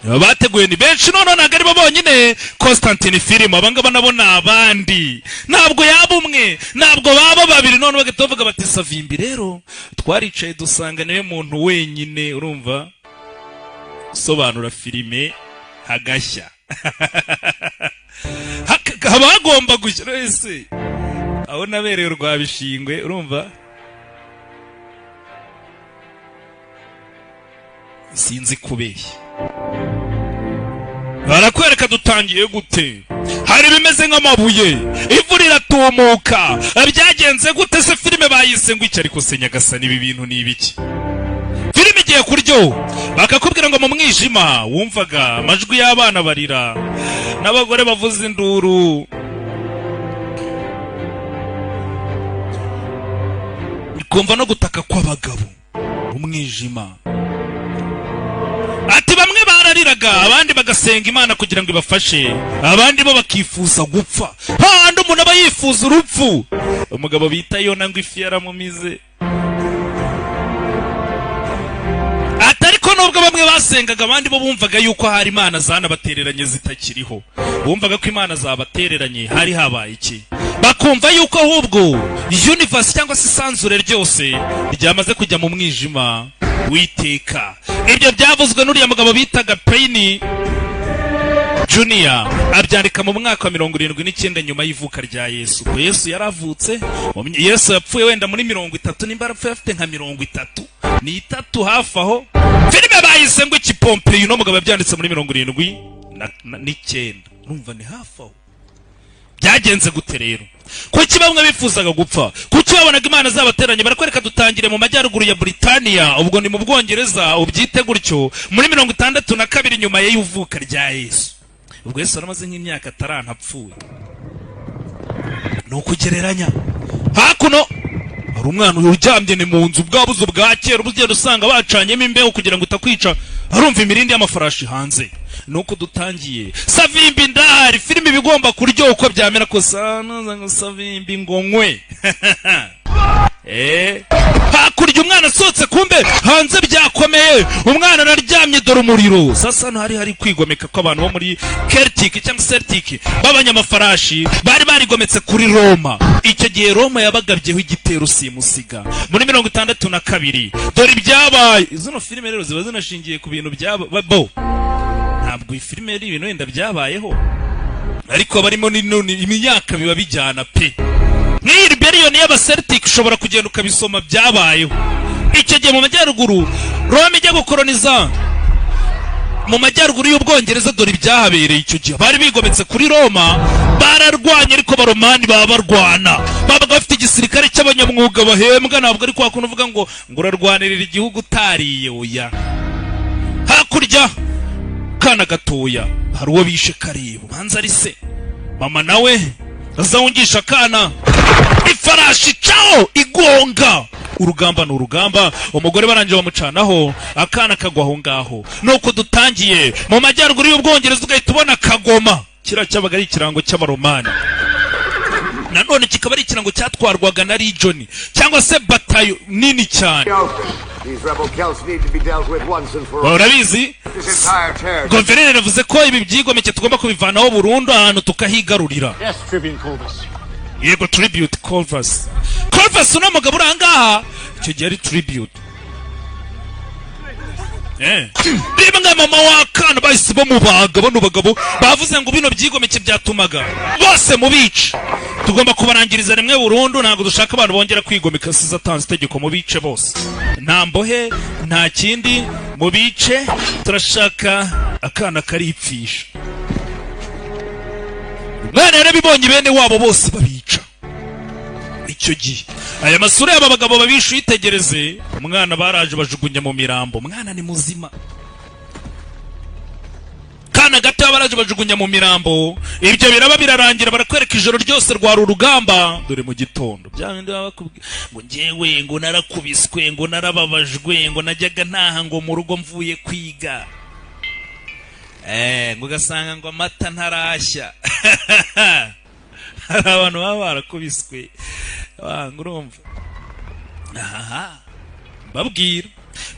Bateguye ni benshi. Noneho ntabwo ari bo bonyine. Constantine Film, abangaba nabo ni abandi, ntabwo yaba umwe, ntabwo baba babiri. Noneho bagahita bavuga bati: "Savimbi rero twaricaye dusanga niwe muntu wenyine urumva usobanura filime hagashya." Haba hagomba gushya ese aho nabereye urwabishingwe, urumva sinzi kubeshya. Barakwereka dutangiye gute? Hari ibimeze nk'amabuye, ivu riratumuka. Byagenze gute se? Filime bayise ngo iki? Ariko se nyagasani, ibi bintu ni ibiki? Filime igiye kuryo, bakakubwira ngo mu mwijima wumvaga amajwi y'abana barira n'abagore bavuza induru, kumva no gutaka kw'abagabo mu mwijima. Ati bamwe barariraga, abandi bagasenga Imana kugira ngo ibafashe, abandi bo bakifuza gupfa. Hahandi umuntu aba yifuza urupfu. Umugabo bita Yona ngo ifi yaramumize. Ati ariko nubwo bamwe basengaga, abandi bo bumvaga yuko hari imana zanabatereranye zitakiriho. Bumvaga ko imana zabatereranye. Hari habaye iki? Bakumva yuko ahubwo universe cyangwa se isanzure ryose ryamaze kujya mu mwijima witeka. Ibyo byavuzwe n'uriya mugabo bitaga Payne Junior, abyandika mu mwaka wa 79 nyuma y'ivuka rya Yesu. Ubwo Yesu yaravutse, Yesu yapfuye wenda muri 30, nimba yarapfuye afite nka 33 hafi aho. Filime bayise ngo iki? Pompeyi. Uno mugabo yabyanditse muri 79, urumva ni hafi aho. Byagenze gute rero? Kuki bamwe bifuzaga gupfa? Kuki babonaga imana zabateranye? Barakwereka dutangire mu majyaruguru ya Buritaniya, ubwo ni mu Bwongereza, ubyite gutyo, muri 62 nyuma y'ivuka rya Yesu. Ubwo Yesu yaramaze nk'imyaka ataranapfuye, ni ukugereranya. Hakuno hari umwana uryamye, ni mu nzu bwa buzu bwa kera uba ugenda usanga bacanyemo imbeho kugira ngo utakwica. Arumva imirindi y'amafarashi hanze. Nuko dutangiye. Savimbi ndahari. Filime iba igomba kuryoha uko byamera kose. Nuza ngo Savimbi ngo nkwe. Hakurya umwana asohotse, kumbe hanze byakomeye, umwana araryamye. Dore umuriro. Sasa hano hari hari kwigomeka kw'abantu bo muri Celtic cyangwa Celtic b'abanyamafarashi bari barigometse kuri Roma. Icyo gihe Roma yabagabyeho igitero simusiga muri 62. Dore ibyabaye. Zino filime rero ziba zinashingiye ku bintu byaba bo. Ntabwo iyi filime ari ibintu wenda byabayeho, ariko barimo imyaka biba bijyana pe. Nk'iyi rebellion y'aba Celtic ushobora kugenda ukabisoma, byabayeho icyo gihe mu majyaruguru, Roma ijya gukoroniza mu majyaruguru y'Ubwongereza. Dore ibyahabereye icyo gihe. Bari bigometse kuri Roma, bararwanye, ariko Abaromani baba barwana, babaga bafite igisirikare cy'abanyamwuga bahembwa. Ntabwo ari kwa kuntu uvuga ngo urarwanirira igihugu utariye, oya. Hakurya kana gatoya hari uwo bishe kareba, banza ari se mama nawe azawungisha akana, ifarashi icaho igonga. Urugamba ni urugamba, umugore barangije bamucanaho, akana kagwa aho ngaho. Nuko dutangiye mu majyaruguru y'Ubwongereza, ugahita ubona kagoma. Kiriya cyabaga ari ikirango cy'Abaromani, nanone kikaba ari ikirango cyatwarwaga na legion cyangwa se batayo nini cyane. These rebel Celts need to be dealt with once and for all. Urabizi, This entire territory. guverineri yavuze ko ibi byigomeke tugomba kubivanaho burundu, ahantu tukahigarurira. Yes, Tribune Corvus. Yego, Tribune Corvus. Corvus, uno mugabo uri ahangaha icyo gihe ari Tribune. Rimwe mama w'akana bahise bamubaga. Bano bagabo bavuze ngo bino byigomeke byatumaga bose mubice, tugomba kubarangiriza rimwe burundu, ntabwo dushaka abantu bongera kwigomeka. Siza atanze itegeko: mubice bose, nta mbohe, nta kindi, mubice. Turashaka akana karipfisha. Umwana yarabibonye, bene wabo bose babica icyo gihe. Aya masura y'aba bagabo babishe uyitegereze. Umwana baraje bajugunya mu mirambo. Umwana ni muzima, kana gato baraje bajugunya mu mirambo. Ibyo biraba birarangira. Barakwereka ijoro ryose rwari urugamba. Dore mu gitondo bya bindi baba bakubwira ngo njyewe ngo narakubiswe, ngo narababajwe, ngo najyaga ntaha ngo mu rugo mvuye kwiga, ngo ugasanga ngo amata ntarashya. Hari abantu baba barakubiswe banga, urumva aha mbabwira.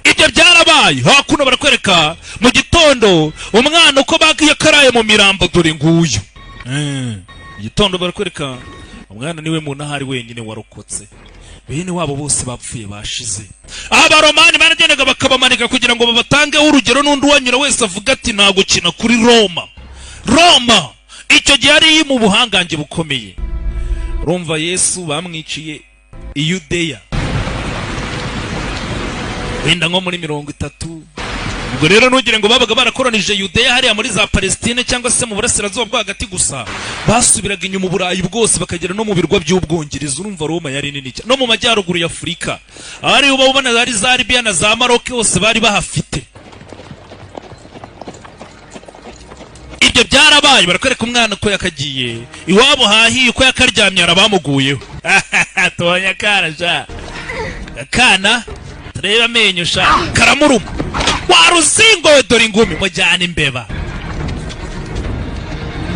Ibyo byarabaye. Hakuno barakwereka mu gitondo umwana uko bagiye karaye mu mirambo. Dore nguyu. Mu gitondo barakwereka umwana niwe muntu ahari wenyine warokotse. Bene wabo bose bapfuye, bashize. Abaromani baragendaga bakabamanika kugira ngo babatangeho urugero, n'undi uwanyura wese avuga ati: "Nta gukina kuri Roma." Roma icyo gihe ari mu buhangange bukomeye. Urumva, Yesu bamwiciye i Yudeya wenda nko muri 30. Ubwo rero ntugire ngo babaga barakoronije Yudeya hariya muri za Palestine cyangwa se mu burasirazuba bwo hagati gusa. Basubiraga inyuma Uburayi bwose, bakagera no mu birwa by'Ubwongereza. Urumva Roma yari nini cyane, no mu majyaruguru ya Afurika ahari uba ubona ari za Libiya na za Maroc, hose bari bahafite. Ibyo byarabaye. Barakwereka umwana uko yakagiye iwabo hahiye, uko yakaryamye, arabamuguyeho. Tubonye akana sha, akana turebe amenyo sha, karamuruma waruzingo we. Dore ingumi, mujyana imbeba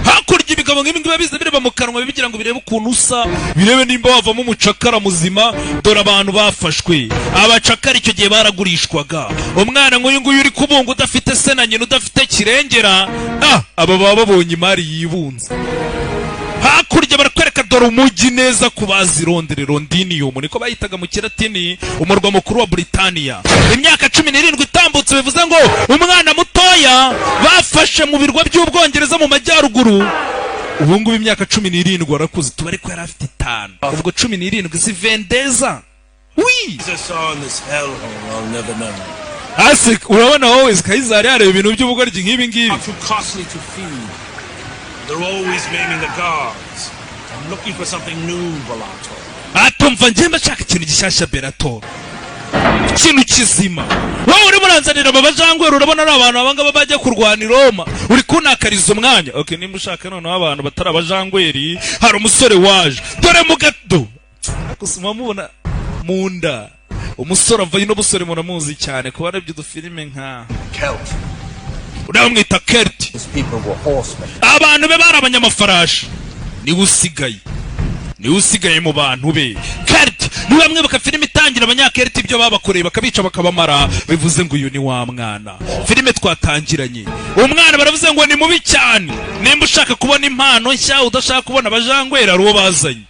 hakurya. Ibigabo nk'ibi ngibi biza bireba mu kanwa bigira ngo birebe ukuntu usa, birebe nimba wavamo umucakara muzima. Dore abantu bafashwe, abacakara icyo gihe baragurishwaga. Umwana nk'uyu nguyu uri kubunga, udafite se na nyina, udafite kirengera, aba baba babonye imari yibunze. Hakurya barakwereka, dore umujyi neza ku bazi Londres, Londinium niko bayitaga mu Kilatini, umurwa mukuru wa Britania. Imyaka 17 itambutse, bivuze ngo umwana mutoya bafashe mu birwa by'Ubwongereza mu majyaruguru, ubu ngubu imyaka 17 arakuze, tubare ko yari afite 5, ubwo 17 si vendeza wi. I saw in this hellhole I'll never know. Hasi urabona wowe Kayizari yareba ibintu by'ubugoryi nk'ibi ngibi. Are too costly to feed. They're always maiming the guards. I'm looking for something new, Bellato. Atumva, njye mba nshaka ikintu gishyashya, Bellato, ikintu kizima. Wowe urimo uranzanira aba bajangweri, urabona ari abantu abangaba bajya kurwana i Roma? Uri kunakariza umwanya. Okay, nimba ushaka noneho abantu batari abajangweri, hari umusore waje. Dore mu gato gusa mubona mu nda umusore ava ino. Musore muramuzi cyane kuba arebye udufilime nka Celt. Uriya bamwita Kelt. His people were horsemen. Abantu be bari abanyamafarashi. Niwe usigaye, niwe usigaye mu bantu be. Kelt niwe mwibuka filime itangira, Abanyakeriti ibyo babakoreye, bakabica, bakabamara. Bivuze ngo uyu ni wa mwana filime twatangiranye. Umwana baravuze ngo ni mubi cyane. Nimba ushaka kubona impano nshya, udashaka kubona abajangwera, ari uwo bazanye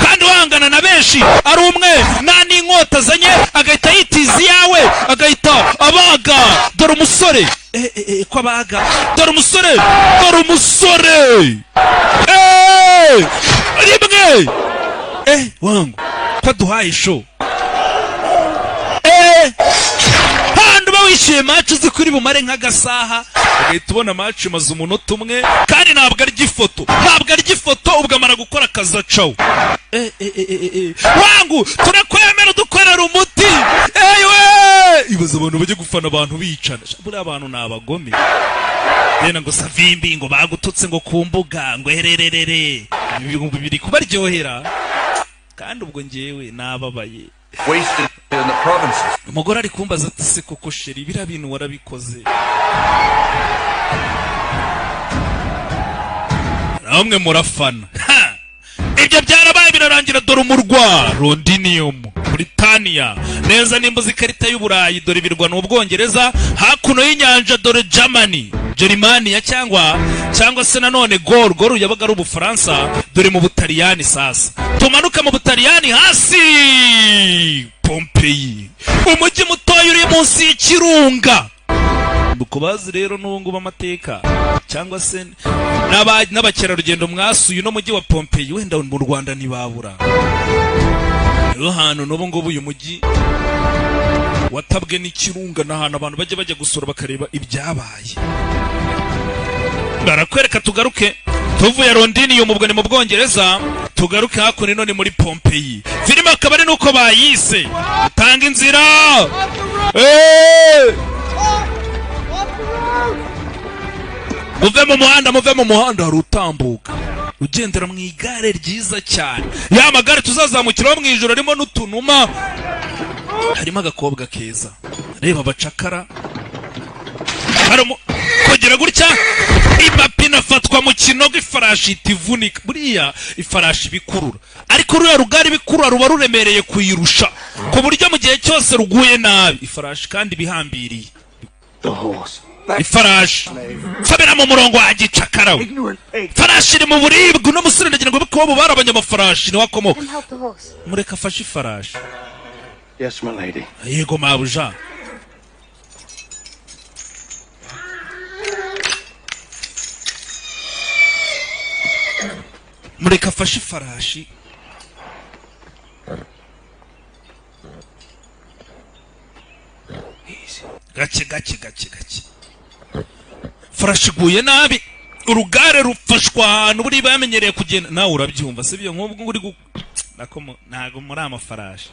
kandi wangana na benshi, ari umwe nta n'inkota azanye, agahita yitiza iyawe, agahita abaga. Dore umusore, ko abaga. Dore umusore, dore umusore, rimwe, wangu ko aduhaye show. Handi uba wishyuye match uzi kuri bumare nk'agasaha, ugahita ubona match imaze umunota umwe, kandi ntabwo arya ifoto, ntabwo arya ifoto. Ubwo amara gukora akazi acawo. Wangu, turakwemera, udukorera umuti. Ewe, ibaze abantu bajya gufana abantu bicana. Sha, buriya abantu ni abagome. Yenda ngo Savimbi ngo bagututse ngo ku mbuga ngo herererere, ibihumbi biri kubaryohera, kandi ubwo njyewe nababaye. Wasted in the provinces. Umugore ari kumbaza ati: "Se koko chéri, biriya bintu warabikoze?" Namwe murafana. Ha! Ibyo byarabaye, birarangira. Dore umurwa Londinium, Britania neza. Nimba uzi ikarita y'Uburayi, dore ibirwa ni Ubwongereza, hakuno y'inyanja dore Germany, Gerimania, cyangwa se nanone Gaul. Gaul yabaga ari Ubufaransa. Dore mu Butaliyani. Sasa tumanuke mu Butaliyani hasi, Pompeyi, umujyi mutoya uri munsi y'ikirunga. Ku bazi rero n'ubu ngubu amateka cyangwa se n'abakerarugendo mwasuye uno mujyi wa Pompeyi, wenda mu Rwanda ntibabura, niho hantu n'ubu ngubu uyu mujyi watabwe n'ikirunga, ni ahantu abantu bajya bajya gusura bakareba ibyabaye. Barakwereka, tugaruke tuvuye Londini, ubwo ni mu Bwongereza, tugaruke hakuno ino ni muri Pompeyi. Filime akaba ari nuko bayise. Utanga inzira. Eh! Muve mu muhanda, muve mu muhanda. Hari utambuka ugendera mu igare ryiza cyane, ya magare tuzazamukiraho mu ijoro, harimo n'utunuma, harimo agakobwa keza. Reba abacakara harimo kugira gutya, imapine afata. Rufatwa mu kinogo, ifarashi ihita ivunika. Buriya ifarashi ibikurura, ariko ruriya rugare ibikurura ruba ruremereye kuyirusha, ku buryo mu gihe cyose ruguye nabi ifarashi kandi ibihambiriye. The horse. Ifarashi, nsabira mu murongo wa gicakara we. Ignorant pig. Ifarashi iri mu buribwe. Uno musore ndagira ngo kuba bari abanyamafarashi niwe akomoka. Let him help the horse. Mureka afashe ifarashi. Yes, my lady. Yego, mabuja. Mureka afashe ifarashi. Gake gake gake gake, farashi iguye nabi, urugare rufashwa ahantu buri bamenyereye kugenda. Nawe urabyumva, sibyo? Nk'ubwo uri nako ntago muri amafarashi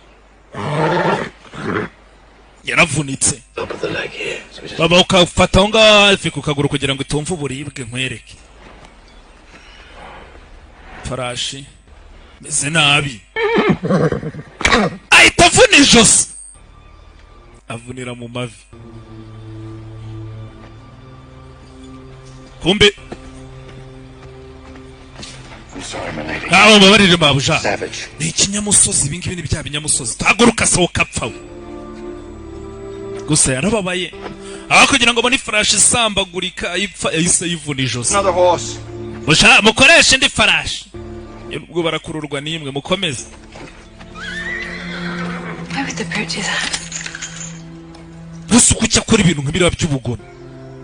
yaravunitse. Top of the leg here. So we just Baba, ukafata aho ngaho hafi ku kaguru kugira ngo itumve uburibwe. Nkwereke farashi meze nabi, ahita avuna ijosi, avunira mu mavi. Kumbe I'm sorry, my lady. Ntawe, mbabarire, mabuja. Savage. Ni ikinyamusozi, ibi ngibi ni bya binyamusozi. Tuhaguruka, sohoka, apfa we. Gusa yarababaye, aho kugira ngo abone ifarashi isambagurika ipfa, yahise yivuna ijosi. Another horse. Mukoreshe indi farashi, ubwo barakururwa n'imwe, mukomeze. Why would the brute do that? Gusa uko akora ibintu nk'ibiriya by'ubugome?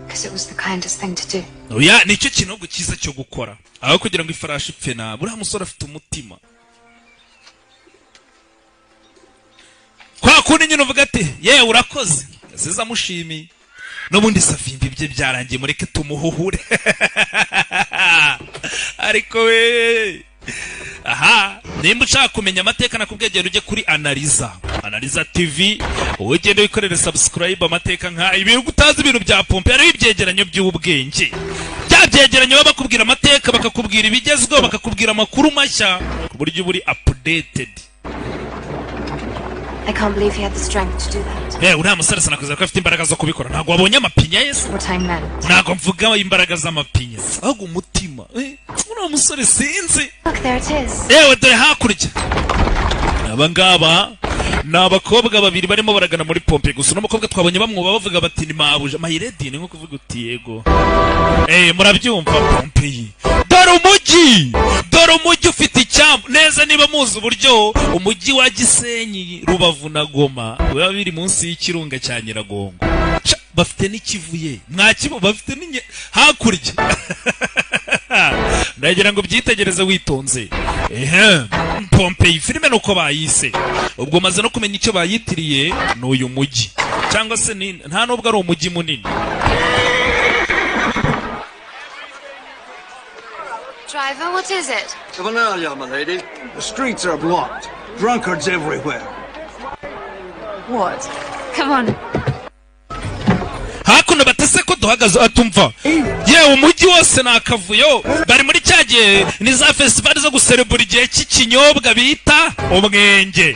Because it was the kindest thing to do. Oya, nicyo kintu ahubwo cyiza cyo gukora, aho kugira ngo ifarashi ipfe nabi. Uriya musore afite umutima kwa kundi nyine uvuga ati: "Yewe, urakoze." Yasize amushimiye. N'ubundi Savimbi bye byarangiye, mureke tumuhuhure. Ariko we, aha nimba ushaka kumenya amateka, nakubwiye genda ujye kuri Analiza, Analiza TV, wowe ugende wikorere subscribe. Amateka nka ibintu utazi, ibintu bya pompe, hariho ibyegeranyo by'ubwenge, bya byegeranyo baba bakubwira amateka, bakakubwira ibigezweho, bakakubwira amakuru mashya, ku buryo uba uri updated. I can't believe he had the strength to do that. Yewe, uriya musore sinakwizera ko afite imbaraga zo kubikora. Ntabwo wabonye amapinya ye se? What I meant. Ntabwo mvuga imbaraga z'amapinya, ahubwo umutima. Uriya musore sinzi. Look, there it is. Yewe, dore hakurya. Aba ngaba ni abakobwa babiri barimo baragana muri pompe. Gusa uno mukobwa twabonye bamwuba, bavuga bati: "Ni mabuja, my lady." Ni nko kuvuga uti: "Yego." Murabyumva, Pompeyi. Dore umujyi, dore umujyi ufite icyambu neza. Niba muzi uburyo umujyi wa Gisenyi, Rubavu na Goma biba biri munsi y'ikirunga cya Nyiragongo. Sha, bafite n'ikivuye mwakibo, bafite n'inye hakurya. Ndagira ngo byitegereze witonze. Ehe, Pompeyi, filime nuko bayise. Ubwo maze no kumenya icyo bayitiriye, ni uyu mujyi, cyangwa se ni nta nubwo ari umujyi munini. Driver, what is it? Savanaya, my lady. The streets are blocked. Drunkards everywhere. What? Come on. Hakuno batese ko duhagaze, atumva: "Yewe, umujyi wose ni akavuyo." Bari muri cya gihe, ni za festival zo guserebura igihe cy'ikinyobwa bita umwenge.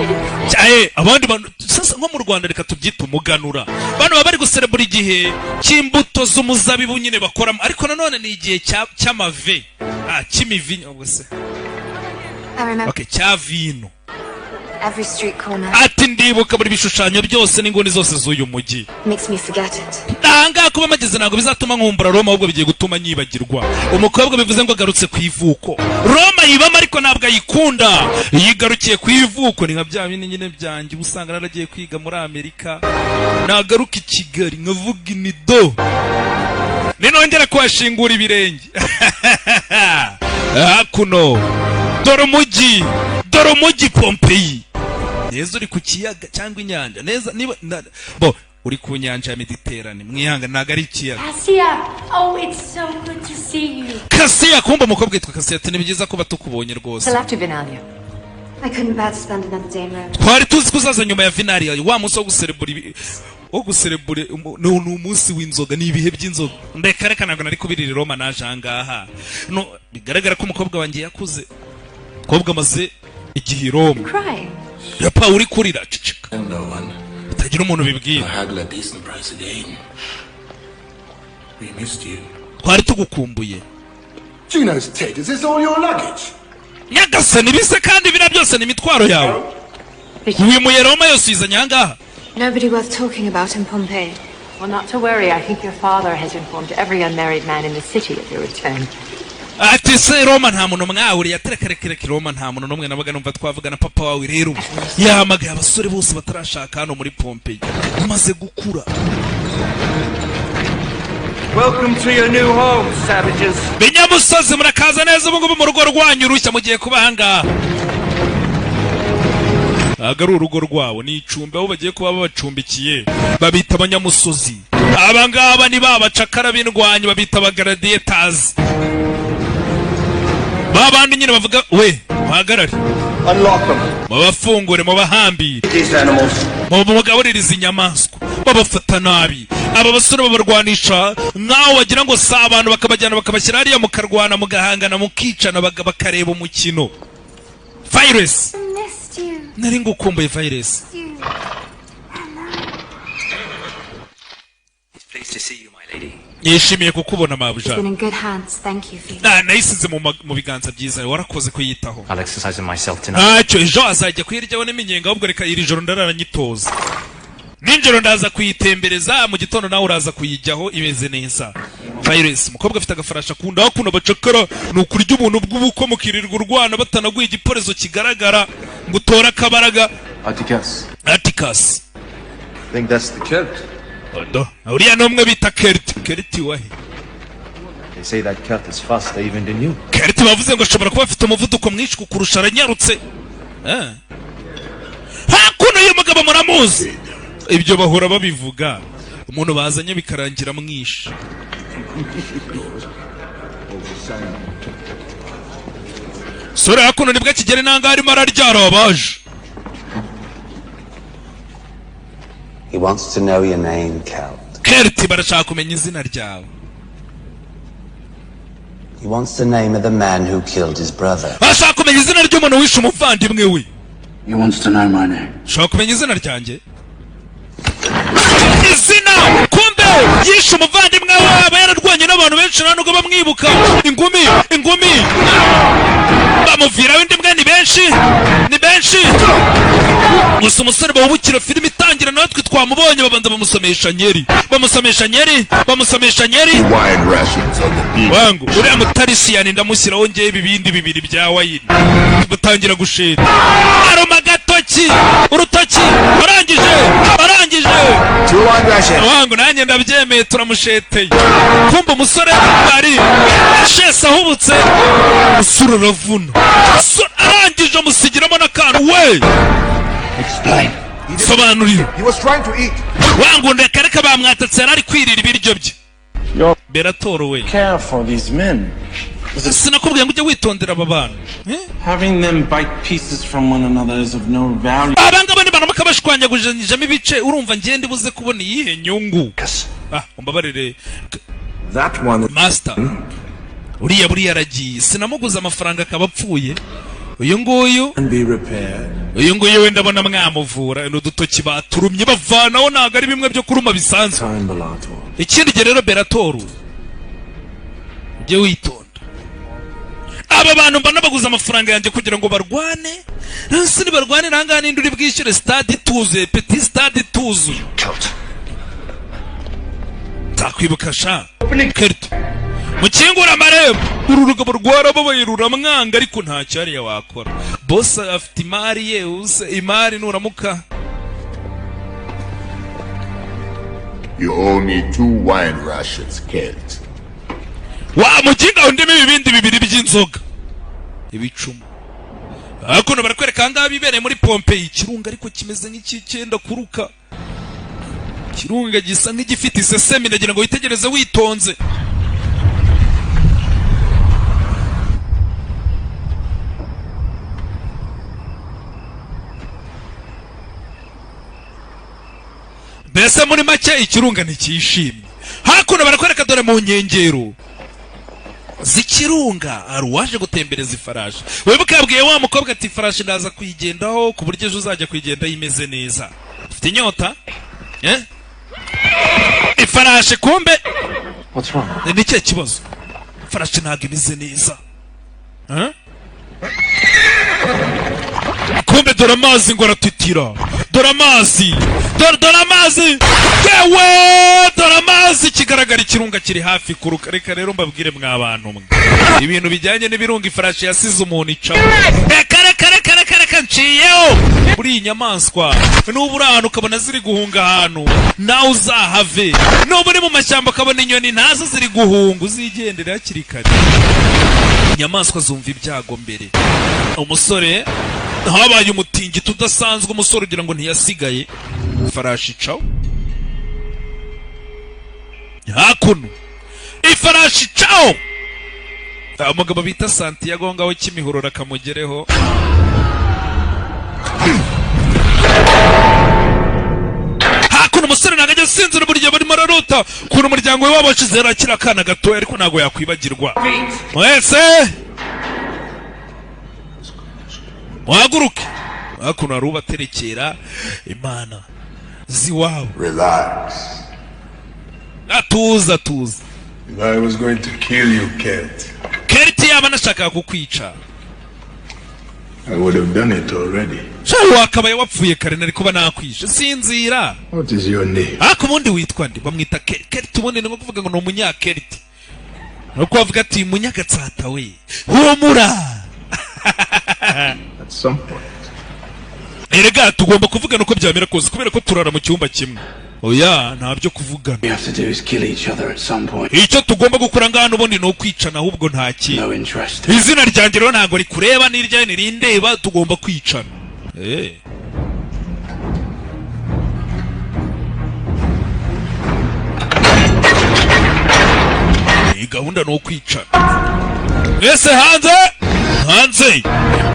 Cyahe abandi bantu, sasa nko mu Rwanda reka tubyite umuganura. Bano baba bari guserebura igihe cy'imbuto z'umuzabibu nyine bakoramo, ariko nanone ni igihe cy'amave, cy'imivinyo, ubwo se. I remember Okay, cya vino. every street corner. Ati: "Ndibuka buri bishushanyo byose n'inguni zose z'uyu mujyi." Makes me forget it. Ahangaha kuba mageze ntabwo bizatuma nkumbura Roma, ahubwo bigiye gutuma nyibagirwa. Umukobwa bivuze ngo agarutse ku ivuko. Roma yibamo ariko ntabwo ayikunda, yigarukiye ku ivuko. Ni nka bya bindi nyine byanjye, uba usanga naragiye kwiga muri Amerika, nagaruka i Kigali nkavuga imido, ninongera kuhashingura ibirenge. Hakuno dore umujyi, dore umujyi Pompeyi neza. Uri ku kiyaga cyangwa inyanja neza, niba bo uri ku nyanja ya Mediterane, mwihanga, ntabwo ari ikiyaga. Cassia! Oh, it's so good to see you. Kasiya, kumva umukobwa yitwa Kasiya, ati: "Ni byiza kuba tukubonye rwose." Till after Vinalia. I couldn't bear to spend another day in Rome. Twari tuzi ko uzaza nyuma ya Vinalia, wa munsi wo guserebura ni umunsi w'inzoga, ni ibihe by'inzoga. Ndeka reka, ntabwo nari kubirira i Roma, naje ahangaha. No bigaragara ko umukobwa wanjye yakuze. Umukobwa amaze igihe i Roma. Crying. Yapa, uri kurira? Ceceka. No one. Utagira umuntu ubibwira. I haggle a decent price again. We missed you. Twari tugukumbuye. Juno's tit, is this all your luggage? Nyagasani, bise kandi biriya byose ni imitwaro yawe? Wimuye Roma yose uyizanye ahangaha? Nobody worth talking about in Pompeii. Well, not to worry. I think your father has informed every unmarried man in the city of your return. Ati se Roma nta muntu mwahuriye? Atereka, reka reka, Roma nta muntu n'umwe nabaga numva twavugana. Papa wawe rero yahamagaye abasore bose batarashaka hano muri Pompeii, umaze gukura. Welcome to your new home, savages. Binyamusozi, murakaza neza ubu ngubu mu rugo rwanyu rushya mugiye kuba ahangaha. Ntabwo ari urugo rwabo, ni icumbi aho bagiye kuba babacumbikiye. Babita abanyamusozi. Aba ngaba ni ba bacakara b'indwanyi, babita abagladiators, ba bandi nyine bavuga we muhagarare. Unlock them. Mubafungure, mubahambire. These animals. Mugabuririza inyamaswa. Babafata nabi aba basore, babarwanisha nkaho wagira ngo si abantu, bakabajyana bakabashyira hariya, mukarwana, mugahangana, mukicana, bakareba umukino. Virus. I missed you. Nari ngukumbuye, Virus. You. Pleased to see you, my lady. Yishimiye kukubona, mabuja. It's been in good hands. Thank you for Nayisize mu biganza byiza, warakoze kuyitaho. I'll exercise it myself tonight. Ntacyo, ejo azajya kuyiryaho n'iminyenga. Ahubwo reka iri joro ndarara nyitoza, nijoro ndaza kuyitembereza, mu gitondo nawe uraza kuyijyaho imeze neza. Virus, umukobwa afite agafarashi akunda. Hakuno abacakara ni ukurya ubuntu bw'ubukwe, mukirirwa urwana batanaguha igiporezo kigaragara ngo utore akabaraga. Atticus. Atticus. Think that's the Celt. Odo uriya ni umwe bita Kert. Kert wahe? They say that Celt is faster even than you. Kert bavuze ngo ashobora kuba afite umuvuduko mwinshi kukurusha, aranyarutse. Hakuno uyu mugabo muramuzi, ibyo bahora babivuga, umuntu bazanye bikarangira mwishe. Sore hakuno nibwo akigera inanga, arimo araryara abaje. He wants to know your name, Celt. Kert, barashaka kumenya izina ryawe. He wants the name of the man who killed his brother. Bashaka kumenya izina ry'umuntu wishe umuvandimwe we. He wants to know my name. Ushobora kumenya izina ryanjye? Izina, kumbe yishe umuvandimwe we, aba yararwanye n'abantu benshi, nta nubwo bamwibuka. Ingumi, ingumi, bamuviraho indi mbwa. Ni benshi, ni benshi. Gusa umusore bawubukira filime itangira, natwe twamubonye, babanza bamusomesha nyeri, bamusomesha nyeri, bamusomesha nyeri. Wine rations on the beach. Wangu uriya mutarisiyani ndamushyiraho ngewe ibibindi bibiri bya wine, batangira gushira. Aruma agatoki, urutoki, arangije, arangije. Two wine rations. Wangu nanjye ndabyemeye, turamusheteye. Kumva umusore ari shese ahubutse, umusore uravuna. Arangije amusigiramo n'akantu we. Explain. Sobanurira. He was trying to eat. Wangu ndeka reka, bamwatatse, yari ari kwirira ibiryo bye. Beratorowe. Care for these men. Sinakubwiye ngo ujye witondera aba bantu? Eh? Having them bite pieces from one another is of no value. Aba ngaba nibaramuka bashwanyagujanyijemo ibice, urumva ngende buze kubona iyihe nyungu? Ah, umbabarire. That one. Master, uriya buriya aragiye, sinamuguze amafaranga akaba apfuye. Uyu nguyu And be repaired. Uyu nguyu wenda ndabona mwamuvura, ni udutoki baturumye bavanaho, ntabwo ari bimwe byo kuruma bisanzwe. Time, Bellator. Ikindi gihe rero, Beratoru, ujye witonda. Aba bantu mba nabaguze amafaranga yanjye kugira ngo barwane, ese nibarwanira ahangaha ninde uri bwishyure stade ituzuye, petit stade ituzuye? Nzakwibuka sha Kerto. Mukingura amarembo. Uru rugabo rwarababaye, ruramwanga, ariko nta cyariya wakora, boss afite imari ye. Use imari nuramuka. You owe me two wine rations, Celt. Wa mukinga, undimo ibibindi bibiri by'inzoga, ibicuma. Hakuno barakwereka ahangaha bibereye muri Pompeii, ikirunga ariko kimeze nk'icyenda kuruka, ikirunga gisa nk'igifite isesemi. Ndagira ngo witegereze witonze. Mbese muri make ikirunga ntikishimye. Hakuno barakwereka, dore mu nkengero z'ikirunga hari uwaje gutembereza ifarashi. Wibuke yabwiye wa mukobwa ati: "Ifarashi ndaza kuyigendaho ku buryo ejo uzajya kuyigendaho imeze neza." Ufite inyota, eh? Ifarashi kumbe. What's wrong? Ni ikihe kibazo? Ifarashi. Ifarashi ntabwo imeze neza. Huh? Kumbe dore amazi ngo aratitira, dore amazi, dore amazi, yewe, dore amazi. Ikigaragara, ikirunga kiri hafi kuruka. Reka rero mbabwire, mwa bantu mwe, ibintu bijyanye n'ibirunga, ifarashi yasize umuntu icamo. Reka, reka, reka, reka, reka, nciyeho. Muri iyi nyamaswa, nuba uri ahantu ukabona ziri guhunga ahantu, nawe uzahave. Nuba uri mu mashyamba ukabona inyoni ntazo ziri guhunga, uzigendere hakiri kare. Inyamaswa zumva ibyago mbere. Umusore, habaye umutingito udasanzwe, umusore ugira ngo ntiyasigaye. Ifarashi icaho hakuno, ifarashi icaho. Umugabo bita Santiago ngaho Kimihurura akamugereho. Hakuno umusore ntabwo ajya asinzira, buri gihe barimo ararota ukuntu umuryango we wabashize. Yari akiri akana gatoya, ariko ntabwo yakwibagirwa. Mwese muhaguruke. Hakuno hari ubaterekera imana z'iwabo. Relax. Atuza, tuza. If I was going to kill you, Kurt, Keriti, yaba nashakaga kukwica, I would have done it already. Shahu, wakabaye wapfuye kare, nari kuba nakwishe. Sinzira. What is your name? Ariko ubundi witwa nde? Bamwita Keriti. Ubundi ni nko kuvuga ngo ni umunyakeriti, nuko bavuga ati munyagatsata we, humura. At some point. Erega tugomba kuvugana uko byamera kose, kubera ko turara mu cyumba kimwe. Oya, nta byo kuvugana. We have to do is kill each other at some point. Icyo tugomba gukora ngaha n'ubundi ni ukwicana, ahubwo nta kintu. No interest. Izina ryanjye rero ntabwo rikureba, n'iryawe ntirindeba, tugomba kwicana. Eh. Iyi gahunda ni ukwicana. Mwese hanze, hanze!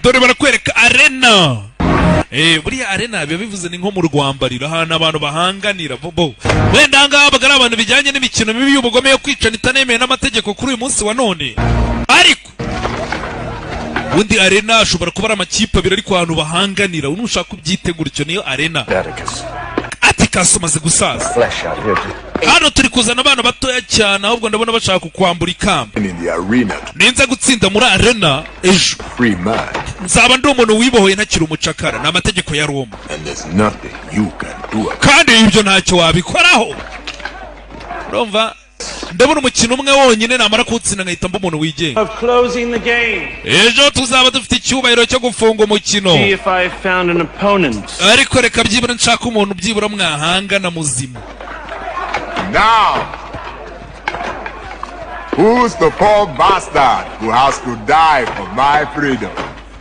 Dore barakwereka arena. Eh, buriya arena biba bivuze ni nko mu rwambariro, ahantu abantu bahanganira bobo. Wenda aha ngaha baga ari abantu bijyanye n'imikino mibi y'ubugome yo kwicana itanemewe n'amategeko kuri uyu munsi wa none, ariko ubundi arena ashobora kuba ari amakipe abiri ariko ahantu bahanganira. Nushaka ubyite gutyo, niyo arena. Atticus. Atticus umaze gusaza. Flesh out here. Hano turi kuzana abana batoya cyane, ahubwo ndabona bashaka kukwambura ikamba. In the arena, Ninza gutsinda muri arena ejo, free man, nzaba ndi umuntu wibohoye, ntakiri umucakara. Ni amategeko ya Roma. and there's nothing you can do about Kandi ibyo ntacyo wabikoraho. Urumva, ndabona umukino umwe wonyine, namara kuwutsinda nkahita mba umuntu wigenga. Of closing the game. Ejo tuzaba dufite icyubahiro cyo gufunga umukino. See if I found an opponent. Ariko reka byibura nshaka umuntu byibura mwahangana muzima. Now, who's the poor bastard who has to die for my freedom?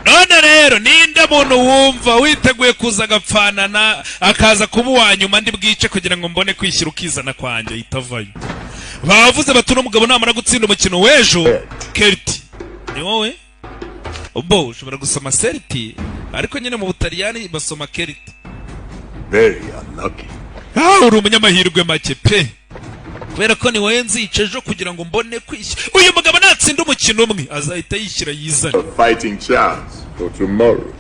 None rero, ninde muntu wumva witeguye kuza agapfanana, akaza kuba uwa nyuma ndi bwice kugira ngo mbone kwishyira ukizana kwanjye? Ahita avayo. Bavuze bati uno mugabo namara gutsinda umukino w'ejo. Keriti, ni wowe ubwo ushobora gusoma Seriti, ariko nyine mu Butaliyani basoma Keriti. Very unlucky. Ah, uri umunyamahirwe make pe, kubera ko ni wowe nzica ejo kugira ngo mbone kwishyura. Uyu mugabo natsinda umukino umwe azahita yishyira yizane. A fighting chance for tomorrow.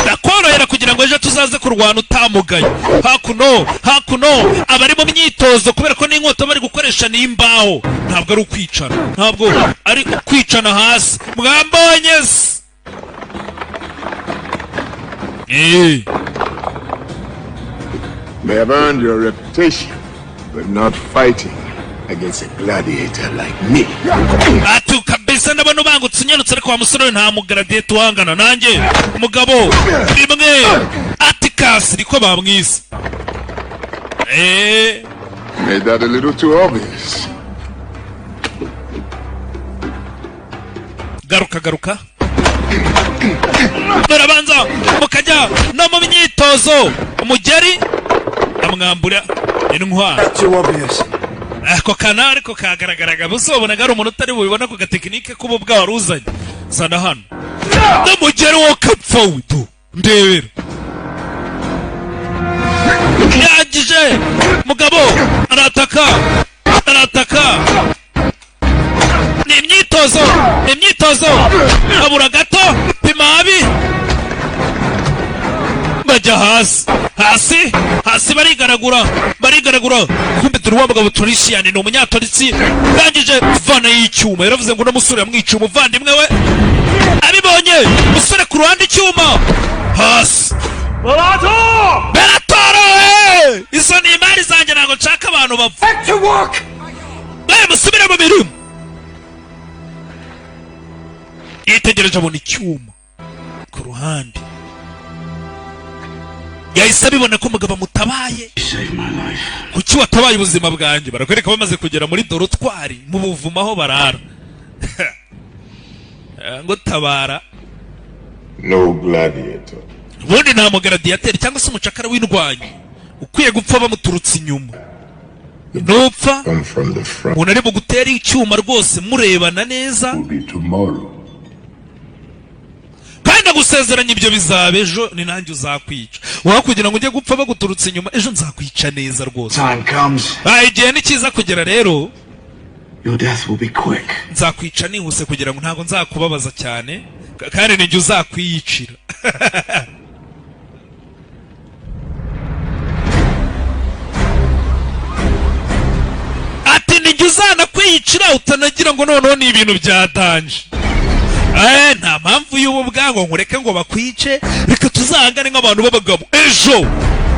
Ndakorohera kugira ngo ejo tuzaze kurwana utamugaye. Hakuno, hakuno abari mu myitozo, kubera ko n'inkota bari gukoresha n'imbaho, ntabwo ari ukwicana, ntabwo ari ukwicana hasi. Mwambonye se? Eh. May have earned your reputation, but not fighting against a gladiator like me. Ati kabisa ndabona ubangutse, unyarutse, ariko wa musore we, nta mugladiator uhangana nanjye. Umugabo rimwe Atikasi niko bamwise. Eh. Made that a little too obvious. Garuka, garuka! Barabanza mukajya no mu myitozo. Umugeri amwambura intwaro. Too obvious. Ako kana ariko kagaragaraga, busobonaga ari umuntu utari bubibona ku gatekinike k'ububwa wari uzanye. Zana hano n'umugeri wo kapfa we tu ndebera. Yagije mugabo arataka, arataka. Ni imyitozo, ni imyitozo. Abura gato, pima habi, bajya hasi, hasi, hasi, barigaragura, barigaragura. Aritegura. Kumbe turi wa mugabo Turisiyani, ni umunyatorisi, ndangije vana y'icyuma. Yaravuze ngo uno musore yamwiciye umuvandimwe we. Abibonye musore ku ruhande, icyuma hasi. Bellator, we! Izo ni imari zanjye, ntabwo nshaka abantu bapfa. Back to work! Mwe musubire mu mirimo. Yitegereje abona icyuma ku ruhande, yahise abibona ko umugabo amutabaye. Kuki watabaye ubuzima bwanjye? Barakwereka bamaze kugera muri dortoir, mu buvumo aho barara. Ngo tabara. No gladiator Ubundi nta mugaradiyateri cyangwa se umucakara w'indwanyi ukwiye gupfa bamuturutse inyuma. Nupfa come from the front. umuntu ari bugutera icyuma rwose murebana neza. Will be tomorrow. Kandi agusezeranya ibyo bizaba ejo, ni nanjye uzakwica. Waho kugira ngo ujye gupfa baguturutse inyuma, ejo nzakwica neza rwose. Time comes, Ah, igihe nikiza kugera rero, your death will be quick. nzakwica nihuse kugira ngo ntabwo nzakubabaza cyane, kandi nijye uzakwiyicira. Ati nijye uzanakwiyicira, utanagira ngo noneho ni ibintu byatanje. Nta mpamvu y'ubu bwango nkureke ngo bakwice, reka tuzahangane nk'abantu b'abagabo ejo.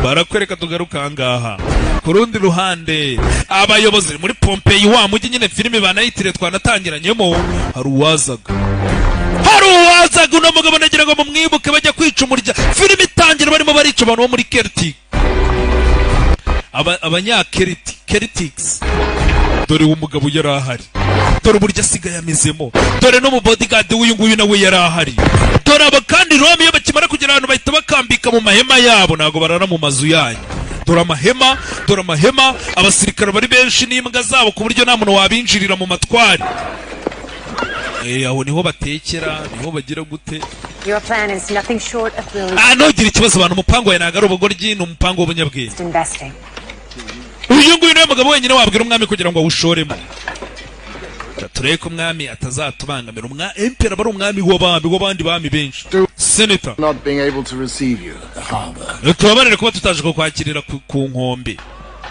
Barakwereka tugaruka ahangaha ku rundi ruhande, abayobozi muri Pompeyi, wa mujyi nyine filime banayitiriye twanatangiranyemo. Hari uwazaga, hari uwazaga. Uno mugabo nagira ngo mumwibuke, bajya kwica umurya filime itangira barimo barica abantu bo muri Celtic, abanyakelti, Celtics. Dore uwo mugabo yari ahari, dore uburyo asigaye amezemo, dore no mu bodyguard w'uyu nguyu nawe yari ahari. Dore aba kandi Rome iyo bakimara kugera ahantu bahita bakambika mu mahema yabo, ntabwo barara mu mazu yanyu. Dore amahema, dore amahema, abasirikare bari benshi n'imbwa zabo, ku buryo nta muntu wabinjirira mu matwari. Aho niho batekera, niho bagira gute. Your plan is nothing short of brilliant Ah, ntugire ikibazo abantu, umupango wawe ntabwo ari ubugoryi, ni umupango w'ubunyabwenge. investing. Uyu nguyu niwe mugabo wenyine wabwira umwami kugira ngo awushoremo. Reka turebe ko umwami atazatubangamira. Emperor aba ari umwami w'abami w'abandi bami benshi. Senator. Not being able to receive you at the harbor. Tubabarire kuba tutaje kukwakirira ku nkombe.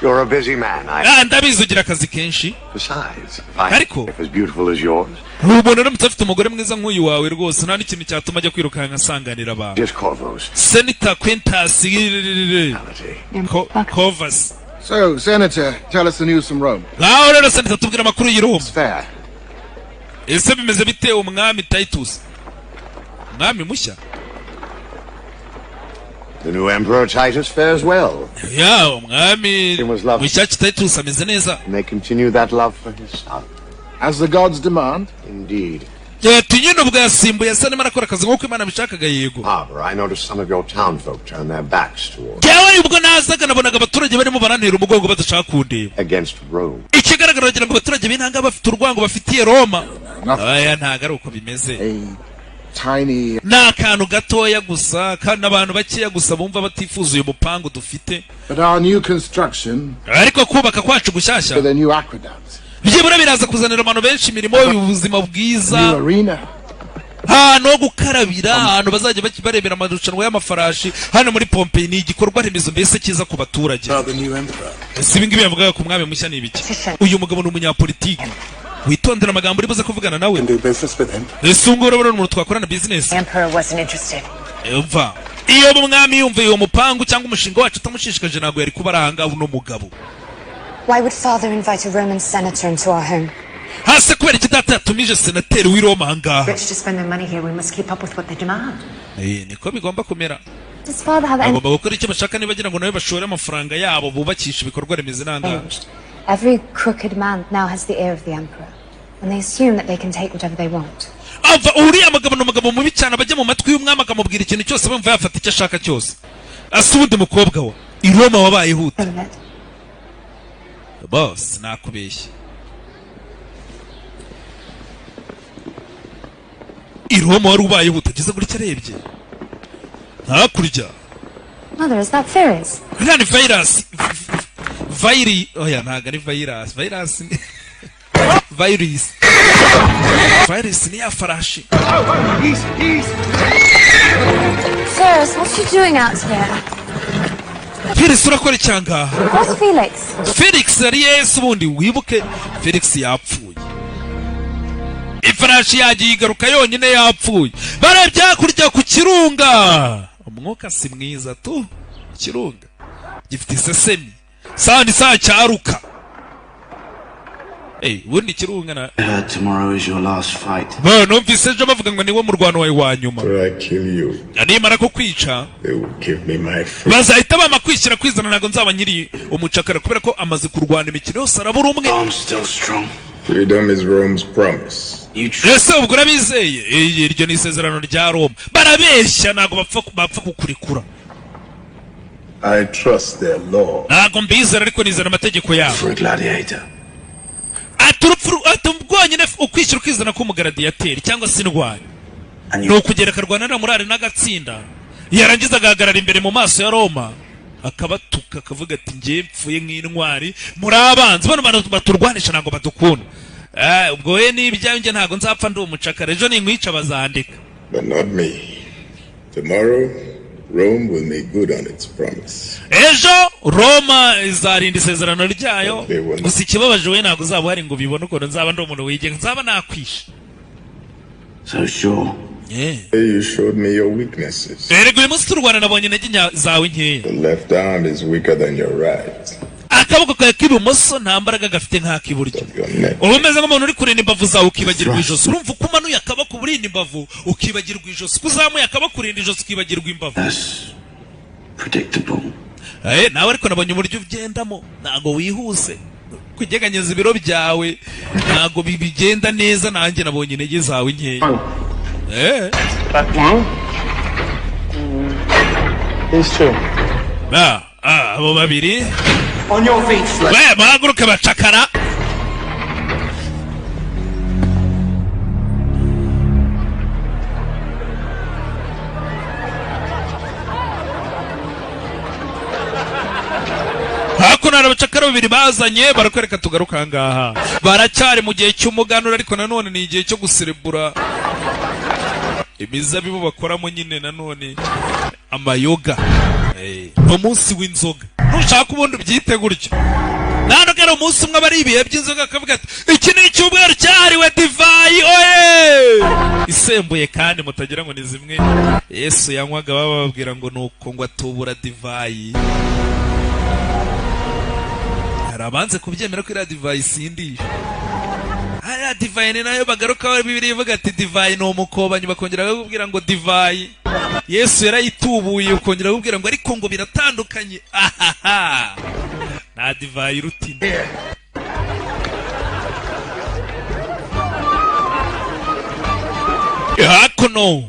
You're a busy man, I. Ah, ndabizi ugira akazi kenshi. Besides, if I Ariko if as beautiful as yours, umuntu uramutse afite umugore mwiza nk'uyu wawe, rwose nta n'ikintu cyatuma ajya kwirukanka asanganira abantu. just Corvos. Senator Quintus Covas. So, Senator, tell us the news from Rome. Ngaho rero senator, tubwira amakuru y'i Roma. Fair. Ese bimeze bite, umwami Titus, umwami mushya? The new Emperor Titus fares well. Ya, umwami He was loved. mushyashya Titus ameze neza. And they continue that love for his son. As the gods demand. Indeed. Ati nyine ubwo yasimbuye asa arimo arakora akazi nk'uko Imana bishakaga, yego. Harbor, I noticed some of your townfolk turn their backs toward Jyewe ubwo nazaga nabonaga abaturage barimo barantera umugongo, badashaka kundeba. against Rome. Ikigaragara wagira ngo abaturage b'intanga bafite urwango bafitiye Roma. Aya, ntabwo ari uko bimeze. Tiny Ni akantu gatoya gusa, kandi abantu bakeya gusa bumva batifuza uyu mupangu dufite. But our new construction Ariko kubaka kwacu gushyashya with a new aqueduct, byibura biraza kuzanira abantu benshi imirimo, ubuzima bwiza. new arena. Ahantu ho gukarabira, ahantu bazajya barebera amarushanwa y'amafarashi hano muri Pompeyi, ni igikorwa remezo mbese cyiza ku baturage. About the new emperor. Ese ibi ngibi yavugaga ku mwami mushya ni ibiki? Uyu mugabo ni umunyapolitiki, witondera amagambo uri buze kuvugana nawe. Do business with him. Ese ubu ngubu urabona umuntu twakorana business? The emperor wasn't interested. Umva, iyo umwami yumva uwo mupangu cyangwa umushinga wacu utamushishikaje, ntabwo yari kuba ari ahangaha uno mugabo. Why would father invite a Roman senator into our home? Hasi kubera iki data yatumije senateri w'i Roma ahangaha? Rich to spend their money here, we must keep up with what they demand. Niko bigomba kumera. Does father have any Bagomba gukora icyo bashaka niba bagira ngo nawe bashore amafaranga yabo bubakisha ibikorwa remezo n'ahangaha. Every crooked man now has the ear of the emperor, and they assume that they can take whatever they want. Ava uriya mugabo ni umugabo mubi cyane, abajya mu matwi y'umwami akamubwira ikintu cyose, bumva yafata icyo ashaka cyose. Asa ubundi mukobwa we i Roma wabaye huta? Of it. Boss, nakubeshye, i Roma wari ubaye huta? Ageze gutya arebye hakurya. Mother, is that Ferris? Uriya ni virus, vayiri, oya, ntabwo ari virus, virus ni virus, virus ni ya farashi. Ferris, what you doing out here? Felix, urakora icyangaha? Where's Felix? Felix yari yesu ubundi. Wibuke Felix yapfuye, ifarashi yagiye igaruka yonyine, yapfuye. Barebye hakurya ku kirunga, umwuka si mwiza tu. Ikirunga gifite isesemi sawa ni sawa cyaruka. Hey, ubundi ikirunga na I heard tomorrow is your last fight. Ba, numvise ejo bavuga ngo niwo murwano wawe wa nyuma. After I kill you, Nimara kukwica, they will give me my freedom. bazahita bama kwishyira kwizana, ntabwo nzaba nkiri umucakara, kubera ko amaze kurwana imikino yose arabura umwe. I'm still strong. Freedom is Rome's promise. Ese ubwo urabizeye? Iyi, iryo ni isezerano rya Roma. Barabeshya, ntabwo bapfa kukurekura. I trust their law. Ntabwo mbizera, ariko nizera amategeko yabo. For a gladiator. Ati urupfu, ati rwonyine ukwishyira ukizana k'umugaradiyateri cyangwa se indwanyi ni ukugera akarwana na murari n'agatsinda, yarangiza agahagarara imbere mu maso ya Roma akabatuka, akavuga ati: "Ngiye mpfuye nk'intwari, muri abanzi bano bantu baturwanisha ntabwo badukunda." Ubwo we n'ibyanjye ntabwo nzapfa ndi umucakara, ejo ninkwica bazandika. But not me. Tomorrow, Rome will make good on its promise. Ejo Roma izarinda isezerano ryayo, gusa ikibabaje we ntabwo uzaba uhari ngo ubibone ukuntu nzaba ndi umuntu wigenga, nzaba nakwishe. So sure. You showed me your weaknesses. Erega uyu munsi turwana nabonye intege zawe nkeya. The left arm is weaker than your right. Akaboko kawe k'ibumoso nta mbaraga gafite nk'ak'iburyo. Your neck. Uba umeze nk'umuntu uri kurinda imbavu zawe ukibagirwa ijosi. Urumva uko umanuye akaboko uba urinda imbavu ukibagirwa ijosi, uko uzamuye akaboko urinda ijosi ukibagirwa imbavu. Predictable. Nawe ariko nabonye uburyo ugendamo, ntabwo wihuse kunyeganyeza ibiro byawe, ntabwo bigenda neza. Nanjye nabonye intege zawe nkeya. That one. These two. Abo babiri. On your feet, slave. We muhaguruke bacakara. Hakuno hari abacakara babiri bazanye, barakwereka. Tugaruka ahangaha, baracyari mu gihe cy'umuganura, ariko nanone ni igihe cyo guserebura imizabibu bakoramo nyine nanone amayoga. Ni umunsi w'inzoga, nushaka ubundi ubyite gutyo. Ntabwo ari umunsi umwe, aba ari ibihe by'inzoga, akavuga ati: "Iki ni icyumweru cyahariwe divayi oye isembuye." Kandi mutagira ngo ni zimwe Yesu yanywaga, baba bababwira ngo ni uko ngo atubura divayi. Hari abanze kubyemera ko iriya divayi isindisha. Hariya divayi ni nayo bagarukaho, Bibiliya ivuga ati divayi ni umukobanyi, bakongera bakakubwira ngo divayi Yesu yarayitubuye, ukongera bakakubwira ngo ariko ngo biratandukanye. Ahaha, nta divayi iruta indi. Hakuno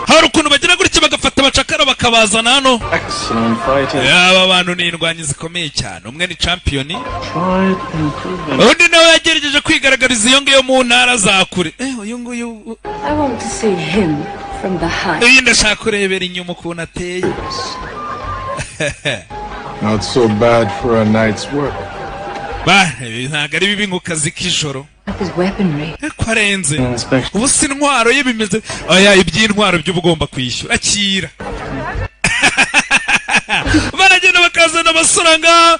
hari ukuntu bagira gutya bagafata abacakara bakabazana hano. Excellent fighting. Aba bantu ni indwanyi zikomeye cyane. Umwe ni champion, Tried improving. undi nawe yagerageje kwigaragariza iyo ngiyo mu ntara za kure. Uyu nguyu. I want to see him from behind. Iyi ndashaka kurebera inyuma ukuntu ateye. Not so bad for a night's work. Ba, ibi ntabwo ari bibi ngo kazi k'ijoro. With his weaponry. Ko arenze ubu si intwaro ye bimeze. Oya, iby'intwaro byo uba ugomba kwishyura. Akira, baragenda bakazana abasore ngaha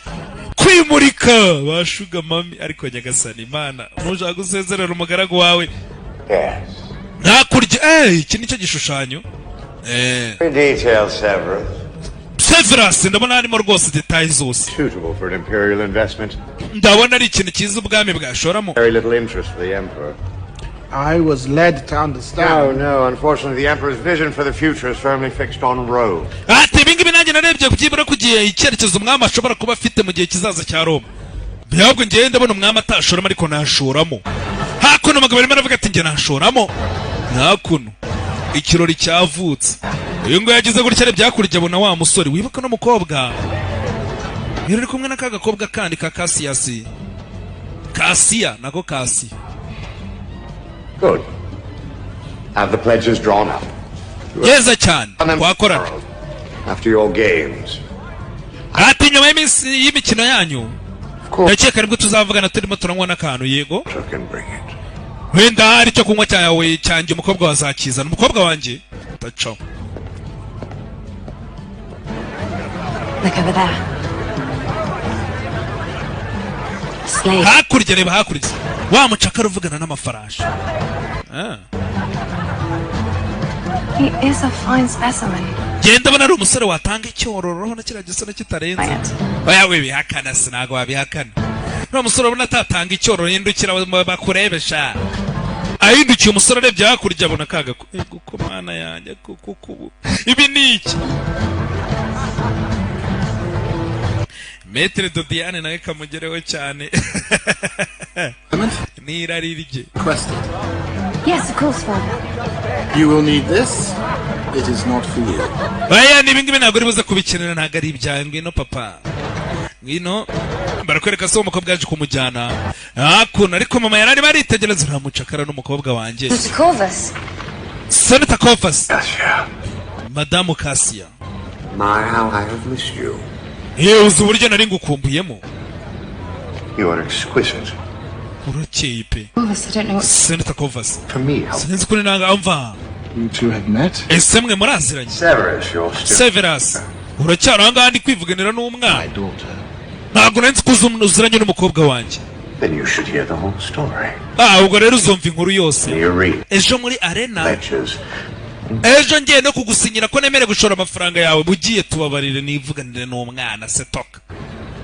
kwimurika ba sugar mummy. Ariko Nyagasani Imana, ntushaka gusezerera umugaragu wawe ntakurya. Iki nicyo gishushanyo. Very detailed, Severus. Severus, ndabona harimo rwose détails zose. Suitable for an imperial investment. Ndabona ari ikintu cyiza ubwami bwashoramo. Very little interest for the emperor. I was led to No, understand. no. Unfortunately, the emperor's vision for the future is firmly fixed on Rome. Ati ibi ngibi nanjye narebye byibura ku gihe icyerekezo umwami ashobora kuba afite mu gihe kizaza cya Roma. Ntabwo ngewe ndabona umwami atashoramo, ariko nashoramo. Hakuno umugabo arimo aravuga ati: "Njye nashoramo." Hakuno ikirori cyavutse. Uyu nguyu yagize gutya arebye hakurya abona wa musore. Wibuka n'umukobwa yari ari kumwe n'aka gakobwa kandi ka Kasiyasi, Kasiya nako Kasiya. Good. Have the pledges drawn up. Neza cyane, twakorana. After your games. Ati nyuma y'iminsi y'imikino yanyu ndakeka nibwo tuzavugana, turimo turanywa n'akantu. Yego, wenda hari icyo kunywa cyawe cyanjye umukobwa wazakizana, umukobwa wanjye tacaho. Look over there. Slave. Hakurya, reba hakurya, wa mucakara uvugana n'amafarashi. Ah. He is a fine specimen. Genda abona ari umusore watanga icyororo. Urabona kiriya gisore kitarenze? Oya, we bihakana, sinago wabihakana. Uriya musore urabona atatanga icyororo? Hindukira bakurebe sha. Ahindukiye umusore arebye hakurya abona kaga. Ego ko mana yanjye, kuko ubu ibi ni iki? Maître Dodiane nawe kamugereho cyane n'irari rye. Requested. Yes, of course, Father. You will need this. It is not for you. Oya, ni ibingibi ntabwo uri buze kubikenera, ntabwo ari ibyawe. Ngwino papa, ngwino. Barakwereka se umukobwa yaje kumujyana hakuno, ariko mama yari arimo aritegereza uriya mucakara n'umukobwa wanjye. Mr. Corvus. Senator Corvus, Madamu Kasia. My, how I have missed you. Yewe, uzi uburyo nari ngukumbuyemo? You are exquisite. Urakeye pe. Corvus, I don't know what. Senator Corvus. For me, how Sinzi kuri nanga mva. You two have met? Ese mwe muraziranye? Severus, you're still. Severus, uracyari aho ngaha? Ndi kwivuganira n'umwana. Ntabwo nari nzi ko uziranye n'umukobwa wanjye. Then you should hear the whole story. Ah, ubwo rero uzumva inkuru yose The arena, ejo muri arena. lectures. Ejo ngiye no kugusinyira ko nemere gushora amafaranga yawe. Mugiye tubabarire nivuganire n'umwana. Se toka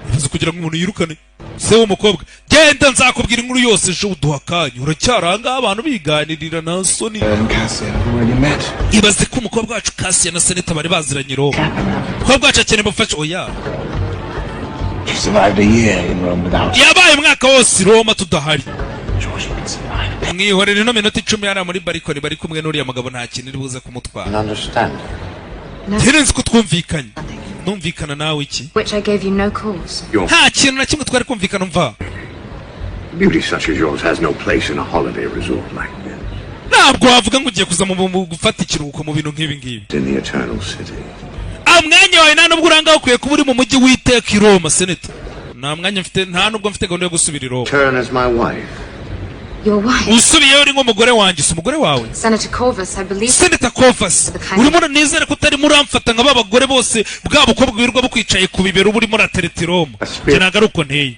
bivuze kugira ngo umuntu yirukane se w'umukobwa. Genda, nzakubwira inkuru yose ejo, uduha akanya. Uracyari aha ngaha abantu biganirira, nta soni? And Cassia have already met. Ibaze ko umukobwa wacu Kasiya na Seneta bari baziranye i Roma. Umukobwa wacu akeneye ubufasha. Oya. She survived a year in Rome without. Yabaye umwaka wose i Roma tudahari. Sure she can survive. Mwihorere ino minota 10 hariya muri balcony bari kumwe n'uriya mugabo, nta kintu iri buze kumutwara. Understand. Nzi ko twumvikanye. Numvikana nawe iki? Which I gave you no cause. Your Nta kintu na kimwe twari kumvikana, mva. beauty such as yours has no place in a holiday resort like this. Ntabwo wavuga ngo ugiye kuza mu gufata ikiruhuko mu bintu nk'ibi ngibi. In the Eternal City. Ah, mwanya wawe nta nubwo uranga ukwiye kuba uri mu mujyi w'iteka i Roma. Seneta, nta mwanya mfite, nta nubwo mfite gahunda yo gusubira i Roma. Turn as my wife. Your wife. Usubiyeyo uri nk'umugore wanjye, si umugore wawe. Senator Corvus, I believe. Senator Corvus, urimo nizere ko utarimo uramfata nka ba bagore bose, bwa bukobwa wirirwa bukwicaye ku bibero uba urimo uratereta i Roma. Njye ntabwo ari uko nteye.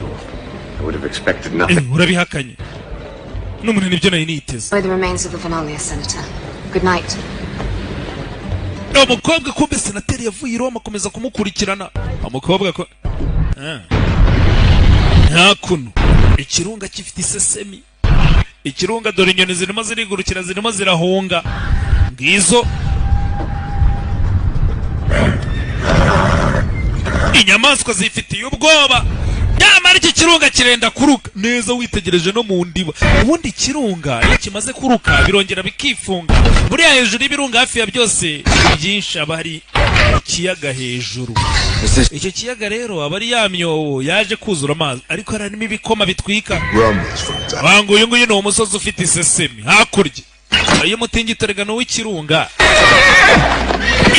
I would have expected nothing. Urabihakanye n'umuntu, nibyo nari niteze. By the remains of the Vinalia, Senator. Good night. Umukobwa kumbe senateri yavuye i Roma akomeza kumukurikirana umukobwa ko. Ah. Nta kuno ikirunga gifite isesemi, ikirunga. Dore inyoni zirimo zirigurukira, zirimo zirahunga, ngizo inyamaswa zifitiye ubwoba. Nyamara iki kirunga kirenda kuruka neza, witegereje no mu ndiba. Ubundi ikirunga iyo kimaze kuruka birongera bikifunga. Buriya hejuru y'ibirunga hafi ya byose byinshi aba hari ikiyaga hejuru. Icyo kiyaga rero aba ari ya myobo yaje kuzura amazi, ariko harimo ibikoma bitwika. Rumbles from time. Wanga uyu nguyu ni umusozi ufite isesemi. Hakurya iyo umutingito rega w'ikirunga,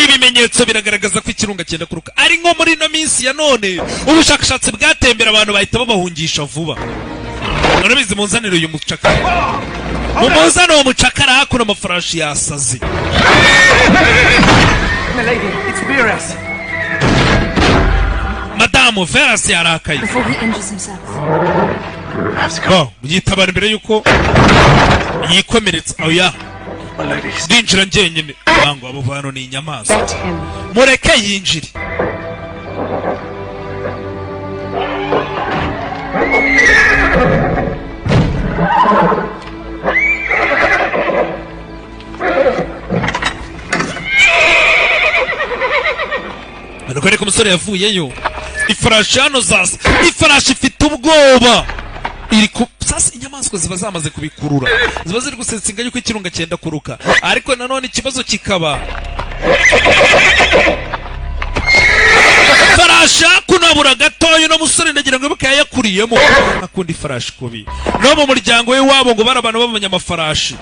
ibimenyetso biragaragaza ko ikirunga cyenda kuruka. Ari nko muri ino minsi ya none ubushakashatsi bwatembera, abantu bahita babahungisha vuba. Murabizi, munzanire uyu mucakara, mumuzane uwo mucakara. Hakuno amafarashi yasaze. Milady, it's Verus. Madamu Verasi yarakaye. Before he injures himself. Oh, yitabara mbere yuko yikomeretsa. Oya, ndinjira njyenyine. Ngo abo bantu ni inyamaswa. Let him. Mureke yinjire. Barakwereka umusore yavuyeyo, ifarashi hano zasa, ifarashi ifite ubwoba iri ku sasa. Inyamaswa ziba zamaze kubikurura, ziba ziri gusetsinga yuko ikirunga cyenda kuruka. Ariko nanone ikibazo kikaba farashi hakuno habura gatoya. Uno musore ndagira ngo ibuke yayakuriyemo, akunda ifarashi kubi. No mu muryango we wabo ngo bari abantu b'abanyamafarashi.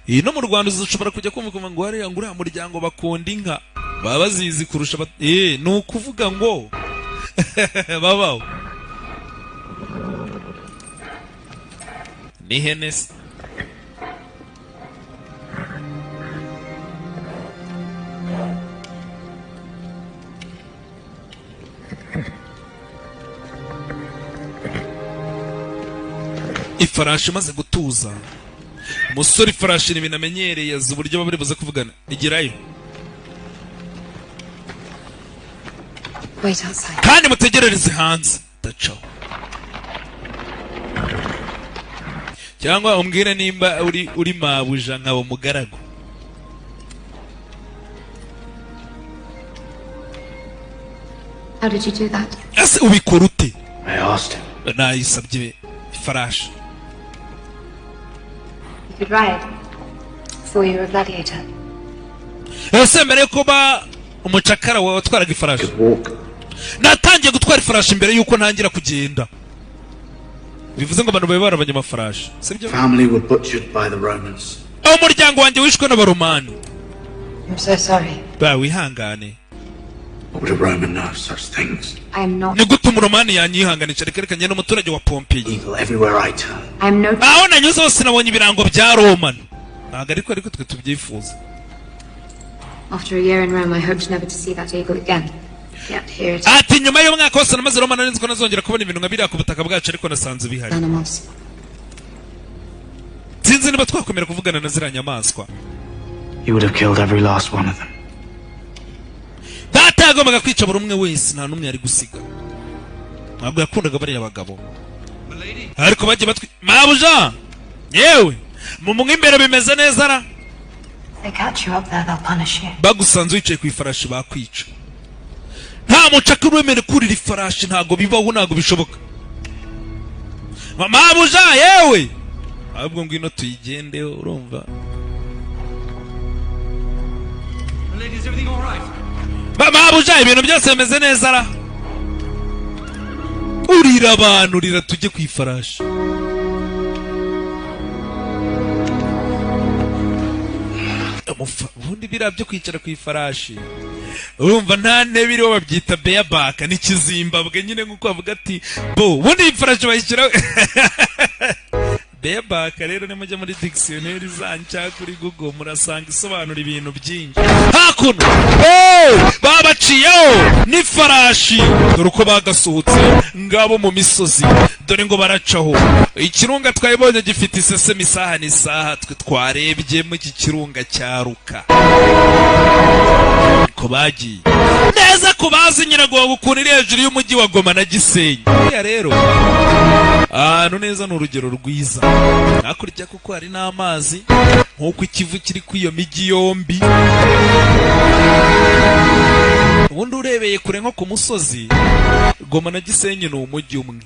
Iyi no mu Rwanda ushobora kujya kumva ngo hariya ngo uriya muryango bakunda inka, baba bazizi kurusha ni ukuvuga ngo babaho ni ihene se. Ifarashi imaze gutuza, umusore ifarashi ni ibintu amenyereye, azi uburyo baba bari buze kuvugana. Igerayo. Wait outside. Kandi mutegerereze hanze, ndacaho cyangwa umbwire nimba uri mabuja nkaba umugaragu. How did you do that? Ese ubikora ute? I asked him. Nayisabye ifarashi. You could ride before you were a gladiator. Ese mbere yo kuba umucakara wawe watwaraga ifarashi? Natangiye gutwara ifarashi mbere y'uko ntangira kugenda. Bivuze ngo abantu babe barabanye amafarashi, sibyo? Family were butchered by the Romans. Aho umuryango wanjye wishwe n'Abaromani. I'm so sorry. Ba, wihangane. What would a Roman know of such things? I am not. Ni gute Umuromani yanyihanganisha? Reka reka, njye n'umuturage wa Pompeyi. Evil everywhere I turn. I am no. Aho nanyuze hose nabonye ibirango bya Roma. Ntabwo ariko twe tubyifuza. After a year in Rome, I hoped never to see that eagle again. Yet here it is. Ati nyuma y'umwaka wose namaze Roma, nari nzi ko nazongera kubona ibintu nka biriya ku butaka bwacu, ariko nasanze bihari. Animals. Sinzi niba twakwemera kuvugana na ziriya nyamaswa. He would have killed every last one of them. Data yagombaga kwica buri umwe wese, nta n'umwe yari gusiga. Ntabwo yakundaga bariya bagabo, ariko bagiye batwi. Mabuja, yewe, mu mwe imbere bimeze neza ra? They catch you up there, they'll punish you. Bagusanze wicaye ku ifarashi bakwica. Nta mucakara wemerewe kurira ifarashi, ntabwo bibaho, ntabwo bishoboka. Mabuja, yewe, ahubwo ngwino tuyigendeho, urumva? Lady, is everything all right? Mabuja, ibintu byose bimeze neza ra? Urira abantu, urira tujye ku ifarashi. Ubundi biriya byo kwicara ku ifarashi, urumva nta ntebe iriho, babyita bareback, n'ikizimbabwe nyine, nk'uko bavuga ati bo ubundi iyi farashi bayishyiraho bareback. Rero nimujya muri dictionnaire zanyu cyangwa kuri Google, murasanga isobanura ibintu byinshi. Hakuno, hey! Babaciyeho n'ifarashi, dore uko bagasohotse ngabo mu misozi, dore ngo baracaho. Ikirunga twabibonye gifite isesemi isaha n'isaha, twe twarebyemo iki kirunga cyaruka ko bagiye neza ku bazi Nyiragongo ukuntu iri hejuru y'umujyi wa Goma na Gisenyi. Buriya rero ahantu neza ni urugero rwiza hakurya, kuko hari n'amazi nk'uko Ikivu kiri kuri iyo mijyi yombi. Ubundi urebeye kure nko ku musozi, Goma na Gisenyi ni umujyi umwe,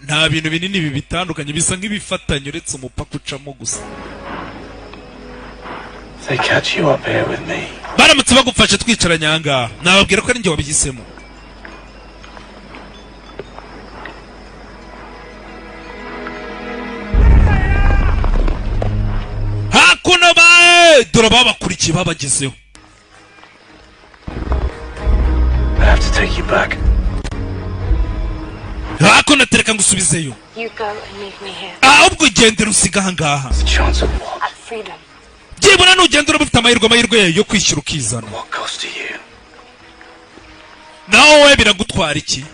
nta bintu binini bibitandukanye, bisa nk'ibifatanye uretse umupaka ucamo gusa. They catch you up here with me. Baramutse bagufashe twicaranye aha ngaha, nababwira ko ari njye wabihisemo. Hakuno ba dore babakurikiye, babagezeho. I have to take you back. Hakuno tereka ngusubizeyo. You go and leave me here. Ahubwo ugendera usiga aha ngaha. The chance of what? At freedom. Byibura nugenda uraba ufite amahirwe yo kwishyura ukizana. What cost to you? Nawe wowe biragutwara iki?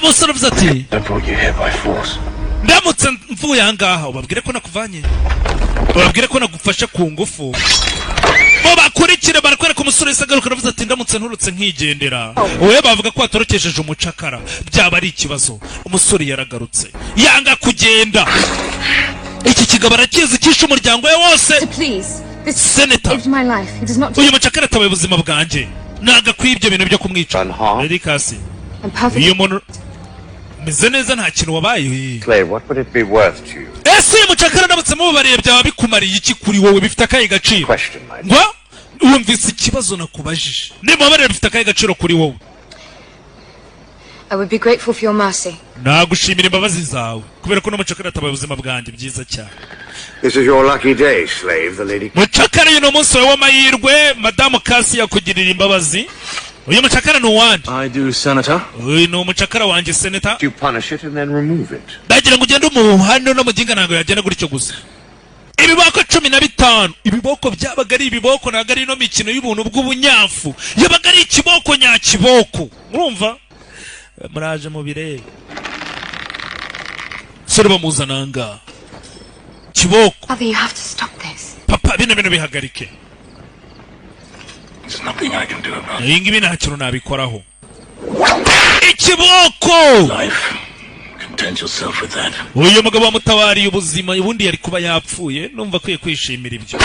Umusore avuze ati I brought you here by force. ndamutse mvuye aha ngaha, ubabwire ko nakuvanye, ubabwire ko nagufashe ku ngufu, bo bakurikire. Barakwereka umusore wese agaruka, aravuze ati ndamutse nturutse nkigendera, wowe bavuga ko watorokesheje umucakara, byaba ari ikibazo. Umusore yaragarutse yanga kugenda. Iki kigabo arakizi, cyishe umuryango we wose. Please, this Senator. saved my life. He does not. Uyu mucakara atabaye ubuzima bwanjye, ntabwo akwiye ibyo bintu byo kumwica. Lady Kasi, I'm perfect. uyu muntu meze neza, nta kintu wabaye. Clay, what would it be worth to you? Ese uyu mucakara ndamutse mubabariye byaba bikumariye iki kuri wowe? Bifite akahe gaciro? Question, my Ngo wumvise ikibazo nakubajije? Nimubabarire bifite akahe gaciro kuri wowe? I would be grateful for your mercy. Nagushimira imbabazi zawe kubera ko n'umucakara atabaye ubuzima bwanjye. Byiza cyane. This is your lucky day, slave. The lady. Mucakara, uyu ni umunsi wawe w'amahirwe. Madamu Kasi yakugirira imbabazi. Uyu mucakara ni uwande? I do, Senator. Uyu ni umucakara wanjye, Senator. You punish it and then remove it. Ndagira ngo ugende umuhane. No muginga ntabwo yagenda gutyo gusa. Ibiboko 15, ibiboko byabaga ari ibiboko, ntabwo ari ino mikino y'ubuntu bw'ubunyafu, yabaga ari ikiboko nyakiboko. Murumva, muraje mubirebe. Sore bamuzana ahangaha kiboko. Father, you have to stop this. Papa, bino bintu bihagarike. There's nothing I can do about Ibi ngibi nta kintu nabikoraho. Ikiboko. life. Content yourself with that. Uyu mugabo wamutabariye ubuzima, ubundi yari kuba yapfuye. Numva akwiye kwishimira ibyo.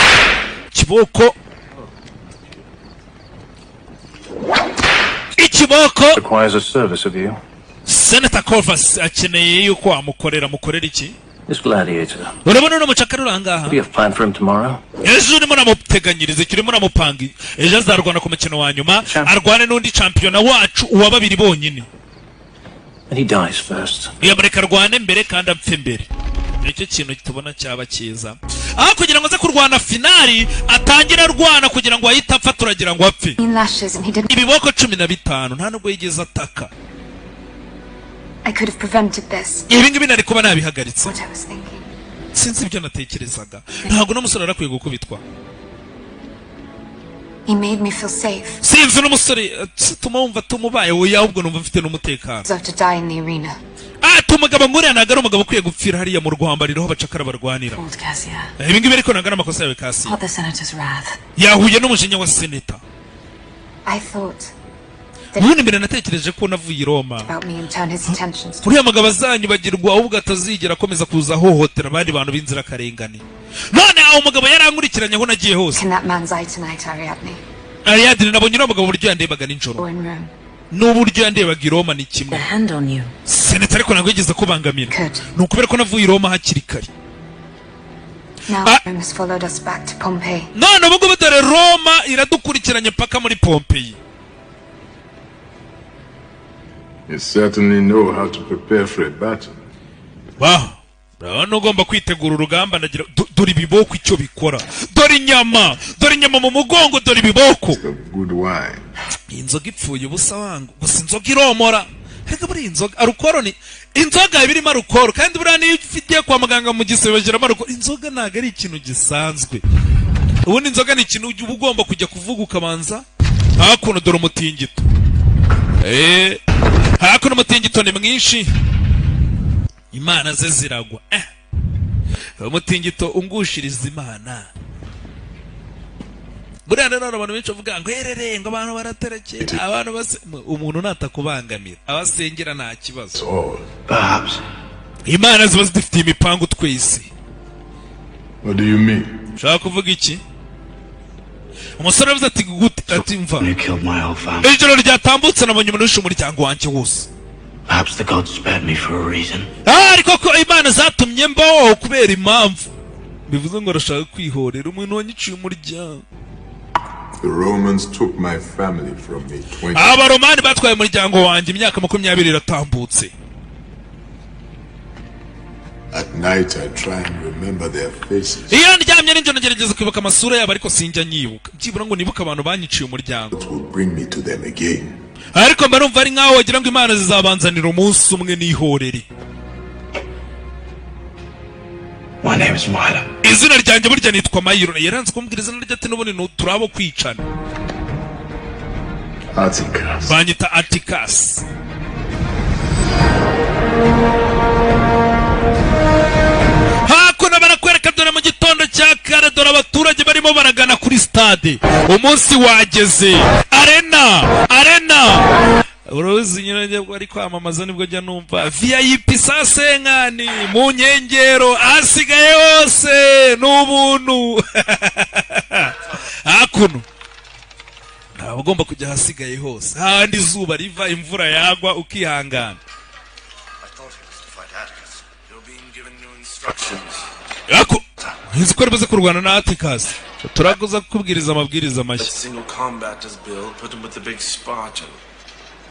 Kiboko, ikiboko. Requires a service of you. Senator Corvus akeneye yuko wamukorera. Mukorera iki? This gladiator. Urabona uno mucakara uri ahangaha? What do you have planned for him tomorrow? Ejo urimo uramuteganyiriza icyo? Urimo uramupanga? Ejo azarwana ku mukino wa nyuma, arwane n'undi shampiyona wacu, uwa babiri bonyine. And he dies first. Yamureka arwane mbere kandi apfe mbere, nicyo kintu tubona cyaba cyiza. Aho kugira ngo aze kurwana finali, atangire arwana kugira ngo ahite apfa, turagira ngo apfe. Lashes and he didn't. Ibiboko 15, nta nubwo yigeze ataka. I could have prevented this. Ibi ngibi nari kuba nabihagaritse. What I was thinking. Sinzi ibyo natekerezaga. Ntabwo n'umusore arakwiye gukubitwa. He made me feel safe. Sinzi n'umusore tuma wumva tumubaye oya, ahubwo numva mfite n'umutekano. Deserve to die in the arena. Ati umugabo nkuriya ntabwo ari umugabo ukwiye gupfira hariya mu rwambariro aho abacakara barwanira. Old Cassia. Ibi ngibi ariko ntabwo ari amakosa yawe, Kasi. Caught the senator's wrath. Yahuye n'umujinya wa seneta. I thought Ubundi mbere natekereje ko navuye i Roma about me and turn his attentions to uriya mugabo azanyibagirwa, ahubwo atazigera akomeza kuza ahohotera abandi bantu b'inzirakarengane. None aho umugabo yarankurikiranye aho nagiye hose. In that man's eye tonight, Ariadne. Ariadne, nabonye uriya mugabo uburyo yandebaga nijoro Or in Rome. n'uburyo yandebaga i Roma ni kimwe. Hand on you. Seneta ariko ntabwo yigeze kubangamira, ni ukubera ko navuye i Roma hakiri kare. Now Rome has followed us back to Pompeii. None ubu ngubu dore Roma iradukurikiranye paka muri Pompeyi. You certainly know how to prepare for a battle. Wow, urabona ugomba kwitegura urugamba. Ndagira dore ibiboko icyo bikora, dore inyama, dore inyama mu mugongo, dore ibiboko. Good wine. Iyi nzoga ipfuye ubusa wangu. Gusa inzoga iromora. Ariko buriya inzoga alukoro ni inzoga iba irimo alukoro, kandi buriya niyo ugiye kwa muganga mu gisebe bashyiramo alukoro. Inzoga ntabwo ari ikintu gisanzwe. Ubundi inzoga ni ikintu uba ugomba kujya kuvuga ukabanza. Hakuno dore umutingito. Hakuno umutingito ni mwinshi, imana ze ziragwa. Umutingito ungushiriza imana. Buriya rero hari abantu benshi bavuga ngo erere, ngo abantu baraterekera abantu base. Umuntu natakubangamira abasengera nta kibazo. Perhaps. Imana ziba zidufitiye imipangu twese. What do you mean? Ushaka kuvuga iki? Umusore aravuze ati gute? Ati mva, You killed my whole family. ijoro ryatambutse nabonye umuntu wishe umuryango wanjye wose. Perhaps the gods spared me for a reason. Ah, ariko ko imana zatumye mbaho kubera impamvu, bivuze ngo arashaka kwihorera umuntu wanyiciye umuryango. The Romans took my family from me 20 Abaromani batwaye umuryango wanjye imyaka 20 iratambutse. At night, I try and remember their faces. Iyo ndyamye nijoro ngerageza kwibuka amasura yabo, ariko sinjya nyibuka, byibura ngo nibuke abantu banyiciye umuryango. It will bring me to them again. Ariko mba numva ari nkaho wagira ngo imana zizabanzanira umunsi umwe nihorere. My name is Milo. Izina ryanjye burya nitwa Mayiro. Yaranze kumbwira izina rye, ati n'ubundi ni turabo kwicana. Atticus. Banyita Atticus. Hakuno barakwereka, dore mu gitondo cya kare, dore abaturage barimo baragana kuri stade, umunsi wageze. Arena, arena, uruzi nyine bari kwamamaza, nibwo njya numva VIP sasenkani mu nkengero, ahasigaye hose ni ubuntu. Hakuno ntabwo ugomba kujya ahasigaye hose, hahandi izuba riva, imvura yagwa ukihangana. I thought he was to fight Atticus. You're being given new instructions. Ako nzi ko ribuze kurwana na Atticus, turaguza kukubwiriza amabwiriza mashya. That single combat is Bill. Put him with the big Spartan.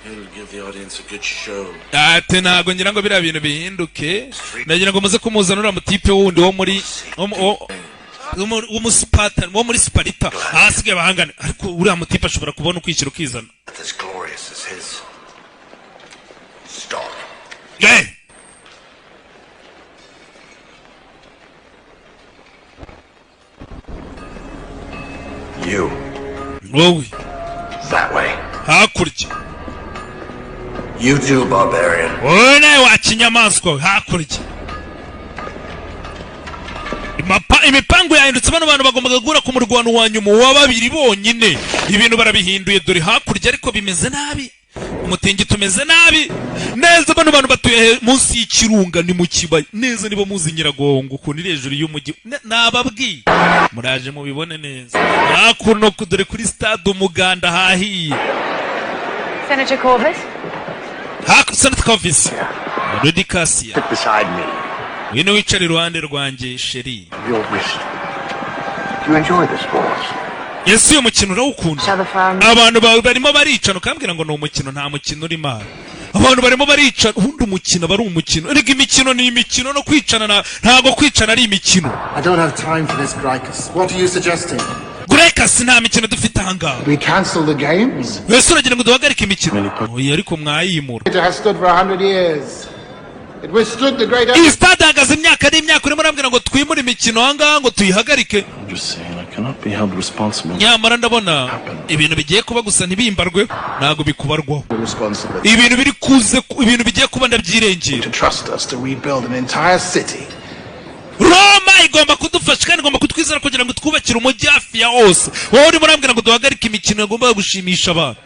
He'll give the audience a good show. Ati ntabwo ngira ngo biriya bintu bihinduke, ndagira ngo muze kumuzana uriya mutipe wundi wo muri wo wo muri Sparita, ahasigaye bahangane. Ariko uriya mutipe ashobora kubona ukwishyira ukizana. As glorious as his. Stop. Eh! You. Wowe. That way. Hakurya. You too, barbarian. Wowe nawe wa kinyamaswa we, hakurya. Imipangu yahindutse. Bano bantu bagombaga guhura ku murwano wa nyuma wa babiri bonyine, ibintu barabihinduye. Dore hakurya ariko bimeze nabi, umutingito umeze nabi neza. Bano bantu batuye munsi y'ikirunga, ni mu kibaya neza. Niba muzi Nyiragongo ukuntu iri hejuru y'umujyi, nababwiye muraje mubibone neza. Hakuno dore kuri stade Umuganda hahiye. Senator Corvus? Senator Corvus, Lady Cassia. Sit beside me. Ngwino wicare iruhande rwanjye, chérie. Your wrist. Do you enjoy the sports? Ese uyu mukino urawukunda? Shall the farm Abantu bawe barimo baricana, ukambwira ngo ni umukino. Nta mukino urimo aha. Abantu barimo baricana. Ubundi umukino aba ari umukino. Erega imikino ni imikino, no kwicana ntabwo kwicana ari imikino. I don't have time for this, Gricus. What are you suggesting? Gricus, nta mikino dufite ahangaha. We cancel the games? Wese uragira ngo duhagarike imikino? Oya, ariko mwayimura. It has stood for 100 years. It withstood the great. Iyi stade ihagaze imyaka n'imyaka, urimo urambwira ngo twimure imikino ahangaha, ngo tuyihagarike? I'm just saying I cannot be held responsible. Nyamara ndabona ibintu bigiye kuba gusa ntibimbarwe, ntabwo bikubarwaho. Ibintu biri kuze, ibintu bigiye kuba ndabyirengera. To trust us to rebuild an entire city. Roma igomba kudufasha kandi igomba kutwizera kugira ngo twubakire umujyi hafi ya hose. Wowe urimo urambwira ngo duhagarike imikino yagombaga gushimisha abantu.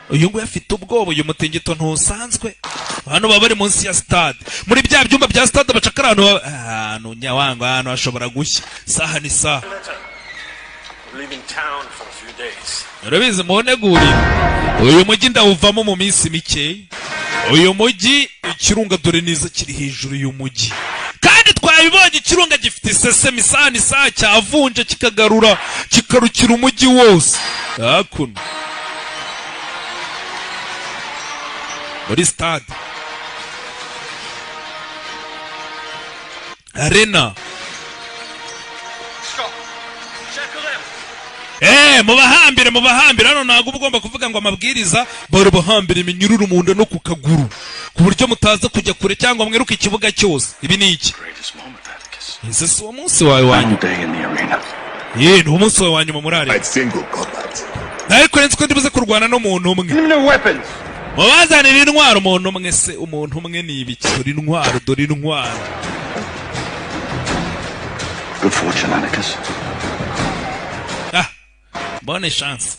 Uyu nguyu afite ubwoba. Uyu mutingito ntusanzwe. Hano baba bari munsi ya stade, muri bya byumba bya stade bacakara, ahantu nyawangwa, ahantu hashobora gushya saha ni saha. Leaving town for a few days. Urabizi, muhonegurire uyu mujyi ndawuvamo mu minsi mike. Uyu mujyi, ikirunga dore neza kiri hejuru y'umujyi, kandi twabibonye, ikirunga gifite isesemi, isaha n'isaha cyavunje kikagarura kikarukira umujyi wose. Hakuno muri stade arena. Stop. Shackle them. Mubahambire, mubahambire. Hano ntabwo uba ugomba kuvuga ngo amabwiriza. Barabahambira iminyururu mu nda no ku kaguru, ku buryo mutaza kujya kure cyangwa mwiruke ikibuga cyose. Ibi ni iki? Ese si uwo munsi wawe wa nyuma? Ye, ni umunsi wawe wa nyuma muri arena. Single combat. Ariko nzi ko ndibuze kurwana n'umuntu umwe. Mubazanire intwaro. Umuntu umwe se, umuntu umwe ni ibiki? Dore intwaro, dore intwaro. Good fortune, Atticus. Ah, bonne chance.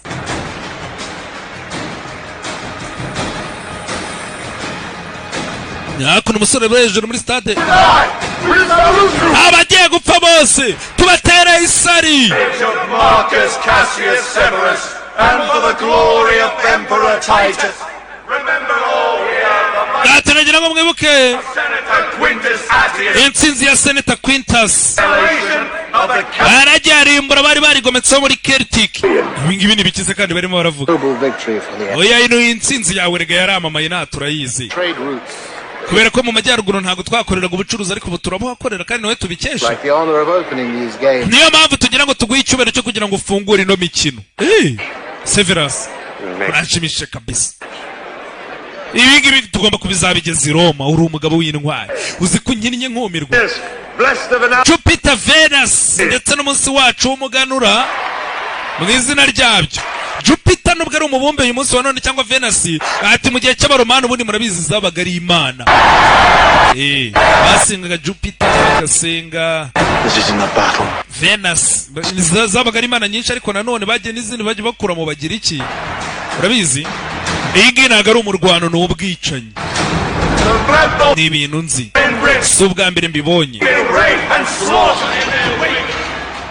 Hakuno umusore uri hejuru muri stade, abagiye gupfa bose tubatera isari. Of Marcus Cassius Severus, and for the glory of Emperor Titus. Remember all here the Ati nagira ngo mwibuke Senator Quintus Attius, intsinzi ya Senator Quintus. celebration of the Baragiye arimbura bari barigometseho muri Celtic. Ibi ngibi ni bikize kandi barimo baravuga. Noble victory for the Oya, ino intsinzi yawe rega yaramamaye, nta turayizi. trade routes. Kubera ko mu majyaruguru ntabwo twakoreraga ubucuruzi, ariko ubu turabuhakorera kandi nawe tubikesha. Like the honor of opening these games. Niyo mpamvu tugira ngo tuguhe icyubahiro cyo kugira ngo ufungure ino mikino. Hey, Severus, uranshimishije kabisa. Ibi ngibi tugomba kubizabigeza i Roma. Uri umugabo w'intwari, uzi ko nkinnye nkumirwa. Blessed of an Jupiter, Venus ndetse n'umunsi wacu w'umuganura mu izina ryabyo. Jupiter nubwo ari umubumbe uyu munsi wa none, cyangwa Venus, ati mu gihe cy'Abaromani ubundi murabizi zabaga ari imana. Basengaga Jupiter, bagasenga This isn't a battle. Venus. Zabaga ari imana nyinshi, ariko nanone bagiye n'izindi bagiye bakura mu Bagiriki, urabizi. Iyi ngiyi ntabwo ari umurwano, ni ubwicanyi, ni ibintu nzi, si ubwa mbere mbibonye. Rape and slaughter in their wake,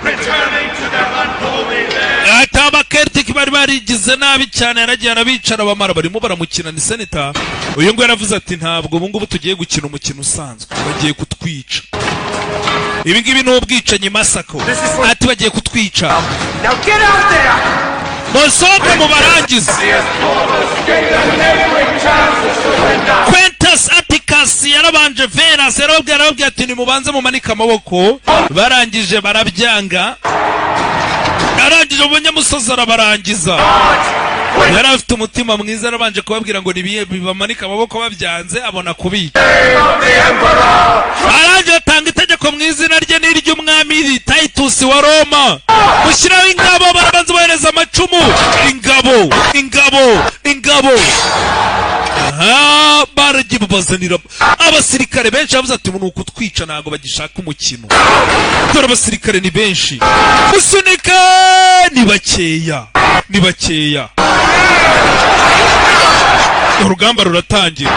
returning to their unholy land. Ati Abakeltiki bari barigize nabi cyane, yaragiye arabicara bamara barimo baramukina. Ni senator uyu nguyu, yaravuze ati ntabwo ubu ngubu tugiye gukina umukino usanzwe, bagiye kutwica. Ibi ngibi ni ubwicanyi, massacre. Ati bagiye kutwica. Now get out there! Musohoke mubarangize. Quintus Atticus yarabanje Venus, yarababwiye ati nimubanze mumanike amaboko. Barangije barabyanga, arangije mu banyamusozi arabarangiza. Yari afite umutima mwiza, yarabanje kubabwira ngo nibiye bibamanike amaboko, babyanze abona kubica. Arangije atanga itegeko mu izina rye n'iry'umwami Titus wa Roma, mushyiraho ingabo. Barabanza bohereza amacumu, ingabo, ingabo, ingabo. Aha, baragiye. Babazanira abasirikare benshi, bavuze ati: "Ni ukutwica, ntabwo bagishaka umukino." Dore abasirikare ni benshi, musunike ni bakeya, ni bakeya. Urugamba ruratangira.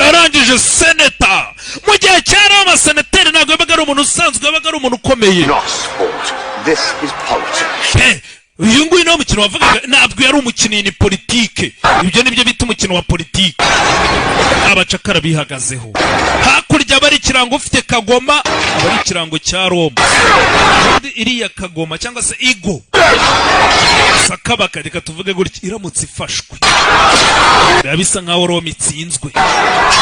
Arangije seneta, mu gihe cya Roma senateri ntabwo yabaga ari umuntu usanzwe, yabaga ari umuntu ukomeye. Not sport. This is politics. Uyu nguyu niwo mukino wavugaga, ntabwo yari umukino, ni politike. Ibyo nibyo bita umukino wa politike. Abacakara bihagazeho hakurya, bari ikirango ufite kagoma, aba ari ikirango cya Roma. Ubundi iriya kagoma cyangwa se igo sakabaka, reka tuvuge gutya, iramutse ifashwe biba bisa nkaho Roma itsinzwe.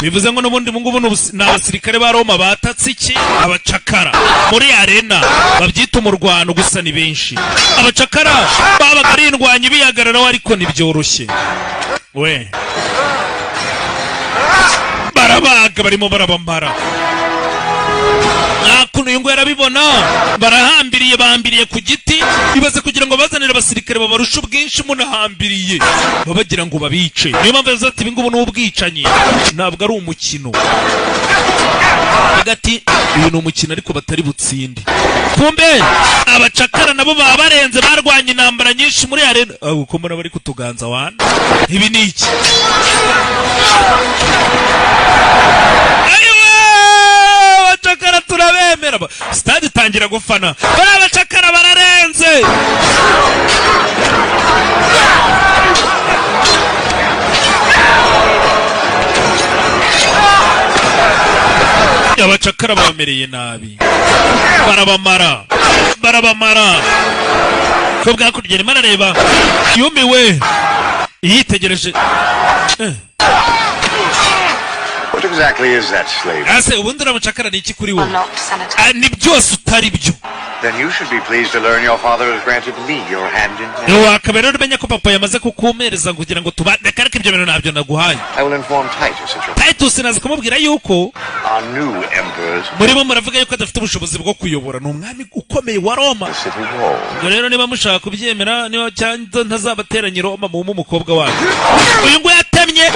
Bivuze ngo n'ubundi ngubu ni abasirikare ba Roma batatse iki? Abacakara muri arena, babyita umurwano, gusa ni benshi. Abacakara babaga ari indwanyi bihagararaho, ariko ntibyoroshye we. Barabaga barimo barabamara nta kuntu. Uyu nguyu arabibona, barahambiriye, bahambiriye ku giti. Ibaze kugira ngo bazanire abasirikare babarushe ubwinshi munahambiriye, baba bagira ngo babice. Niyo mpamvu yavuze ati: "Ibi ngubu ni ubwicanyi, ntabwo ari umukino." Hagati uyu ni umukino ariko batari butsinde. Kumbe abacakara nabo baba barenze, barwanye intambara nyinshi muri arena. Ah, uko mbona bari kutuganza wana, ibi ni iki? Ayiwe, abacakara turabemera. Stade itangira gufana, bariya abacakara bararenze. Abacakara bamereye nabi, barabamara, barabamara. Ko bwakurya arimo arareba yumiwe, yitegereje. What exactly is that slave? Ese ubundi uriya mucakara ni iki kuri wowe? Not, Senator. Ah, ni byose utari byo. Then you should be pleased to learn your father has granted me your hand in marriage. Wakaba rero umenya ko papa yamaze kukumereza kugira ngo tubane. Reka, reka, ibyo bintu ntabyo naguhaye. I will inform Titus that your Titus naza kumubwira yuko our new emperors murimo muravuga yuko adafite ubushobozi bwo kuyobora. Ni umwami ukomeye wa Roma. the city walls. Ubwo rero niba mushaka kubyemera, niba cyangwa ntazabateranya i Roma, mumpe umukobwa wanyu. Uyu nguyu yatemye,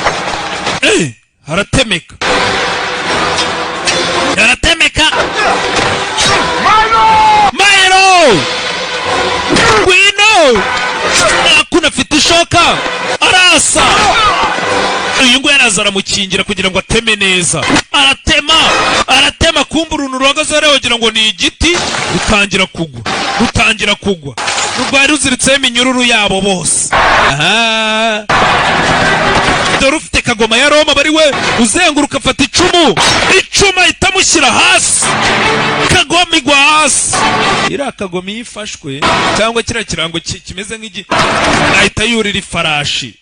aratemeka, aratemeka. Mayero, ngwino. Nakuno afite ishoka, arasa. Uyu nguyu araza aramukingira kugira ngo ateme neza. Aratema, aratema. Kumva uruntu ruhagaze hariya wagira ngo ni igiti, rutangira kugwa, rutangira kugwa. Rwari ruziritseho iminyururu yabo bose. Aha dore ufite kagoma ya Roma bari we uzenguruka, afata icumu, icumu ahita amushyira hasi, kagoma igwa hasi. Iriya kagoma iyo ifashwe cyangwa kiriya kirango kimeze nk'igi, ahita yurira ifarashi.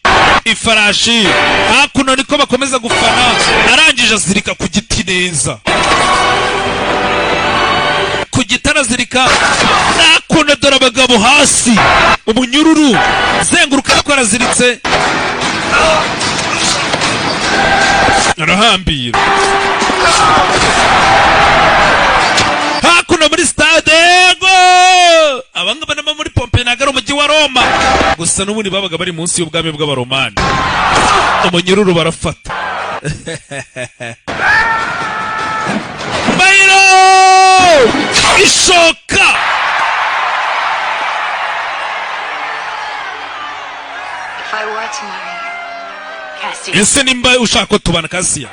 Ifarashi hakuno niko bakomeza gufana. Arangije azirika ku giti neza, ku giti arazirika. Hakuno dore abagabo hasi, umunyururu zenguruka, ariko araziritse, arahambira. Hakuno muri stade go, abangaba nabo muri Pompe, ntabwo ari umujyi wa Roma gusa, n'ubundi babaga bari munsi y'ubwami bw'Abaromani. Umunyururu barafata. Bayiro ishoka. If I were to marry you, Cassius, Ese nimba ushaka ko tubana, Kasiya,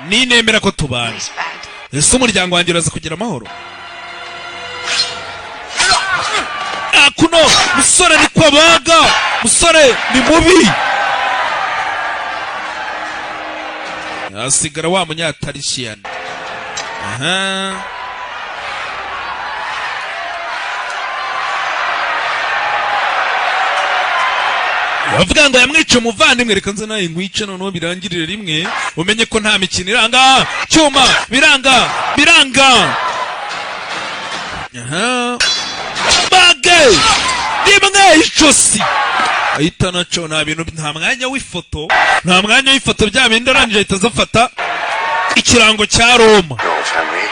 ninemera ko tubana, is bad. ese umuryango wanjye uraza kugira amahoro? Ah, kuno musore ni kwabaga, musore ni mubi. Asigara wa munyatarisiyani. Aha bavuga ngo yamwice umuvandimwe, reka nze nawe nkwice noneho birangirire rimwe, umenye ko nta mikino iranga cyuma. Biranga, biranga. Aha bage rimwe ijosi ahita anaco. Nta bintu, nta mwanya w'ifoto, nta mwanya w'ifoto. Bya bindi arangije ahita azafata ikirango cya Roma. Your family.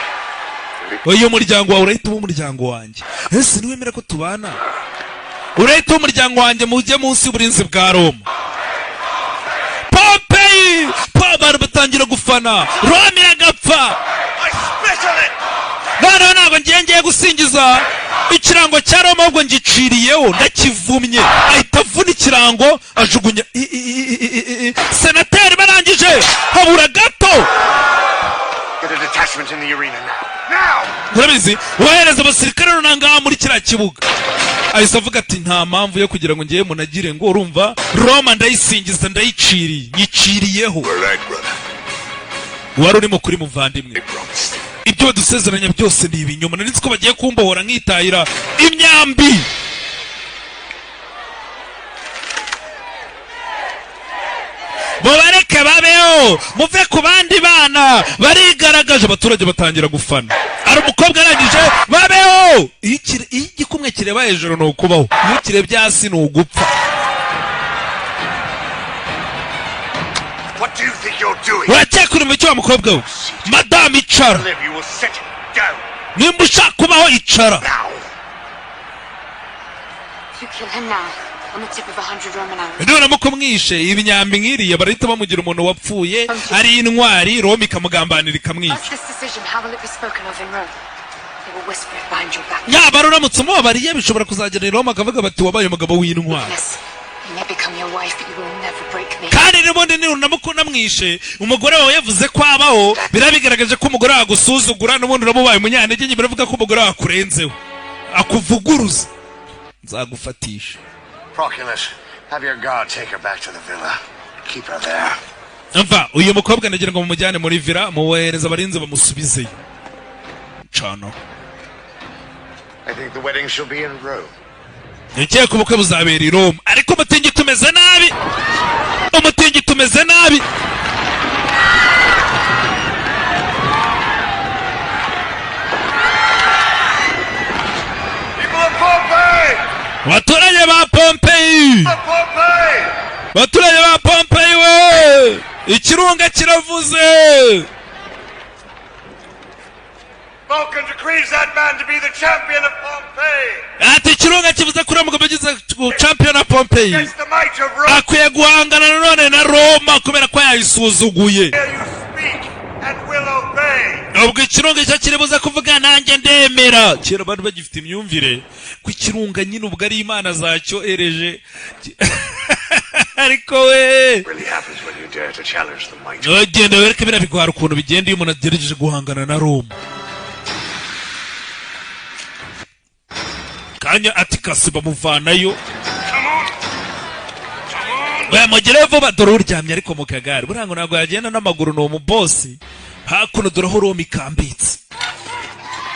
Uyu muryango wawe urahita uba umuryango wanjye. Ese niwemera ko tubana, urahita uba umuryango wanjye, mujye munsi y'uburinzi bwa Roma. Pompeyi, abantu batangiye. Batangira gufana Roma iragapfa. I spit on it! Noneho ntabwo ngiye gusingiza ikirango cya Roma, ahubwo ngiciriyeho, ndakivumye. Ahita avuna ikirango, ajugunya senateri. Barangije, habura gato. Get a detachment in the arena now. Now! Urabizi, wohereza abasirikare runangaha muri kiriya kibuga. Ahise avuga ati: "Nta mpamvu yo kugira ngo ngiye munagire ngo urumva Roma ndayisingiza, ndayiciriye, nyiciriyeho." We're right, brother. Wari urimo kuri, muvandimwe. Ibyo badusezeranya byose ni ibinyoma. Nari nzi ko bagiye kumbohora nkitahira imyambi. Mubareke babeho, muve ku bandi bana barigaragaje. Abaturage batangira gufana. Ari umukobwa arangije, babeho. Iyo igikumwe kireba hejuru ni ukubaho, iyo kirebye hasi ni ugupfa. What do you think you're doing? Urakeka uri mu cyo, wa mukobwa we? Madamu, icara. Live, you will sit down. Nimba ushaka kubaho, icara. Now. If you kill him now, on the tip of 100 Roman arrows, Nuramuka umwishe, imyambi nk'iriya barahita bamugira umuntu wapfuye ari intwari, Roma ikamugambanira, ikamwica. What's this decision? How will it be spoken of in Rome? They will whisper it behind your back. Yaba ari uramutse umubabariye, bishobora kuzagera i Roma akavuga bati: "Wabaye umugabo w'intwari." Yes, you may become your wife, but you will never break me. Kandi n'ubundi nuramuka unamwishe, umugore wawe yavuze ko abaho, biraba bigaragaje ko umugore wawe agusuzugura. N'ubundi uraba ubaye umunyantege nke, biravuga ko umugore wawe akurenzeho, akuvuguruza. Nzagufatisha. Proculus, have your guard take her back to the villa. Keep her there. Mva, uyu mukobwa ndagira ngo mumujyane muri villa, muwohereza abarinzi bamusubizeyo cano. I think the wedding shall be in Rome. Ngiye ko ubukwe buzabera i Roma, ariko umutingito umeze nabi, umutingito umeze nabi. People of Pompeii! Abaturage ba Pompeyi! Of Pompeii! Abaturage ba Pompeyi we, ikirunga kiravuze! Vulcan decrees that man to be the champion of Pompeii! Ati ikirunga kivuze kuri uwo mugabo ugize champion wa Pompeyi. Against the might of Rome! Akwiye guhangana nanone na Roma kubera ko yayisuzuguye. Hear you speak and will obey! Ubwo ikirunga icyo kiri buze kuvuga, nanjye ndemera. Kera bari bagifite imyumvire ko ikirunga nyine ubwo ari imana zacyohereje, ariko we Really happens when you dare to challenge the might. Genda wereke biriya bigwara ukuntu bigenda iyo umuntu agerageje guhangana na Roma. Kanya Atikasi bamuvanayo, bamugereho vuba. Dore uryamye ariko mu kagare, buriya ngo ntabwo yagenda n'amaguru, ni umubosi. Hakuno dore aho Roma ikambitse.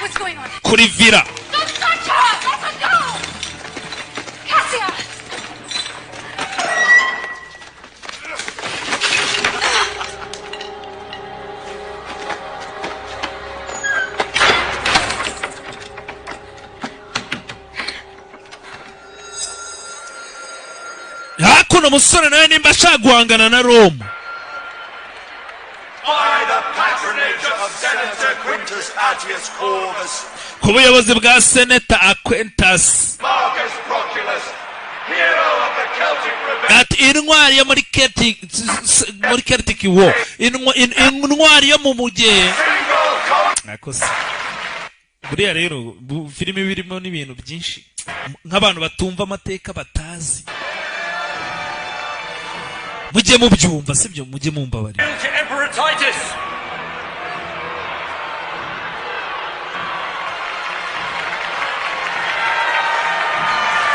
What's going on? Kuri villa. Don't touch her! Let her go! Cassia! Hakuno umusore nawe nimba ashaka guhangana na Roma. By the patronage of Senator Quintus Attius Corvus, Ku buyobozi bwa Seneta Aquentas Marcus Proculus, hero of the Celtic rebellion, ati intwari yo muri Celtic War, intwari yo mu mugihe Akoze. Buriya rero filime iba irimo n'ibintu byinshi nk'abantu batumva amateka batazi, mujye mubyumva, sibyo? Mujye mumbabarira. Hail to Emperor Titus!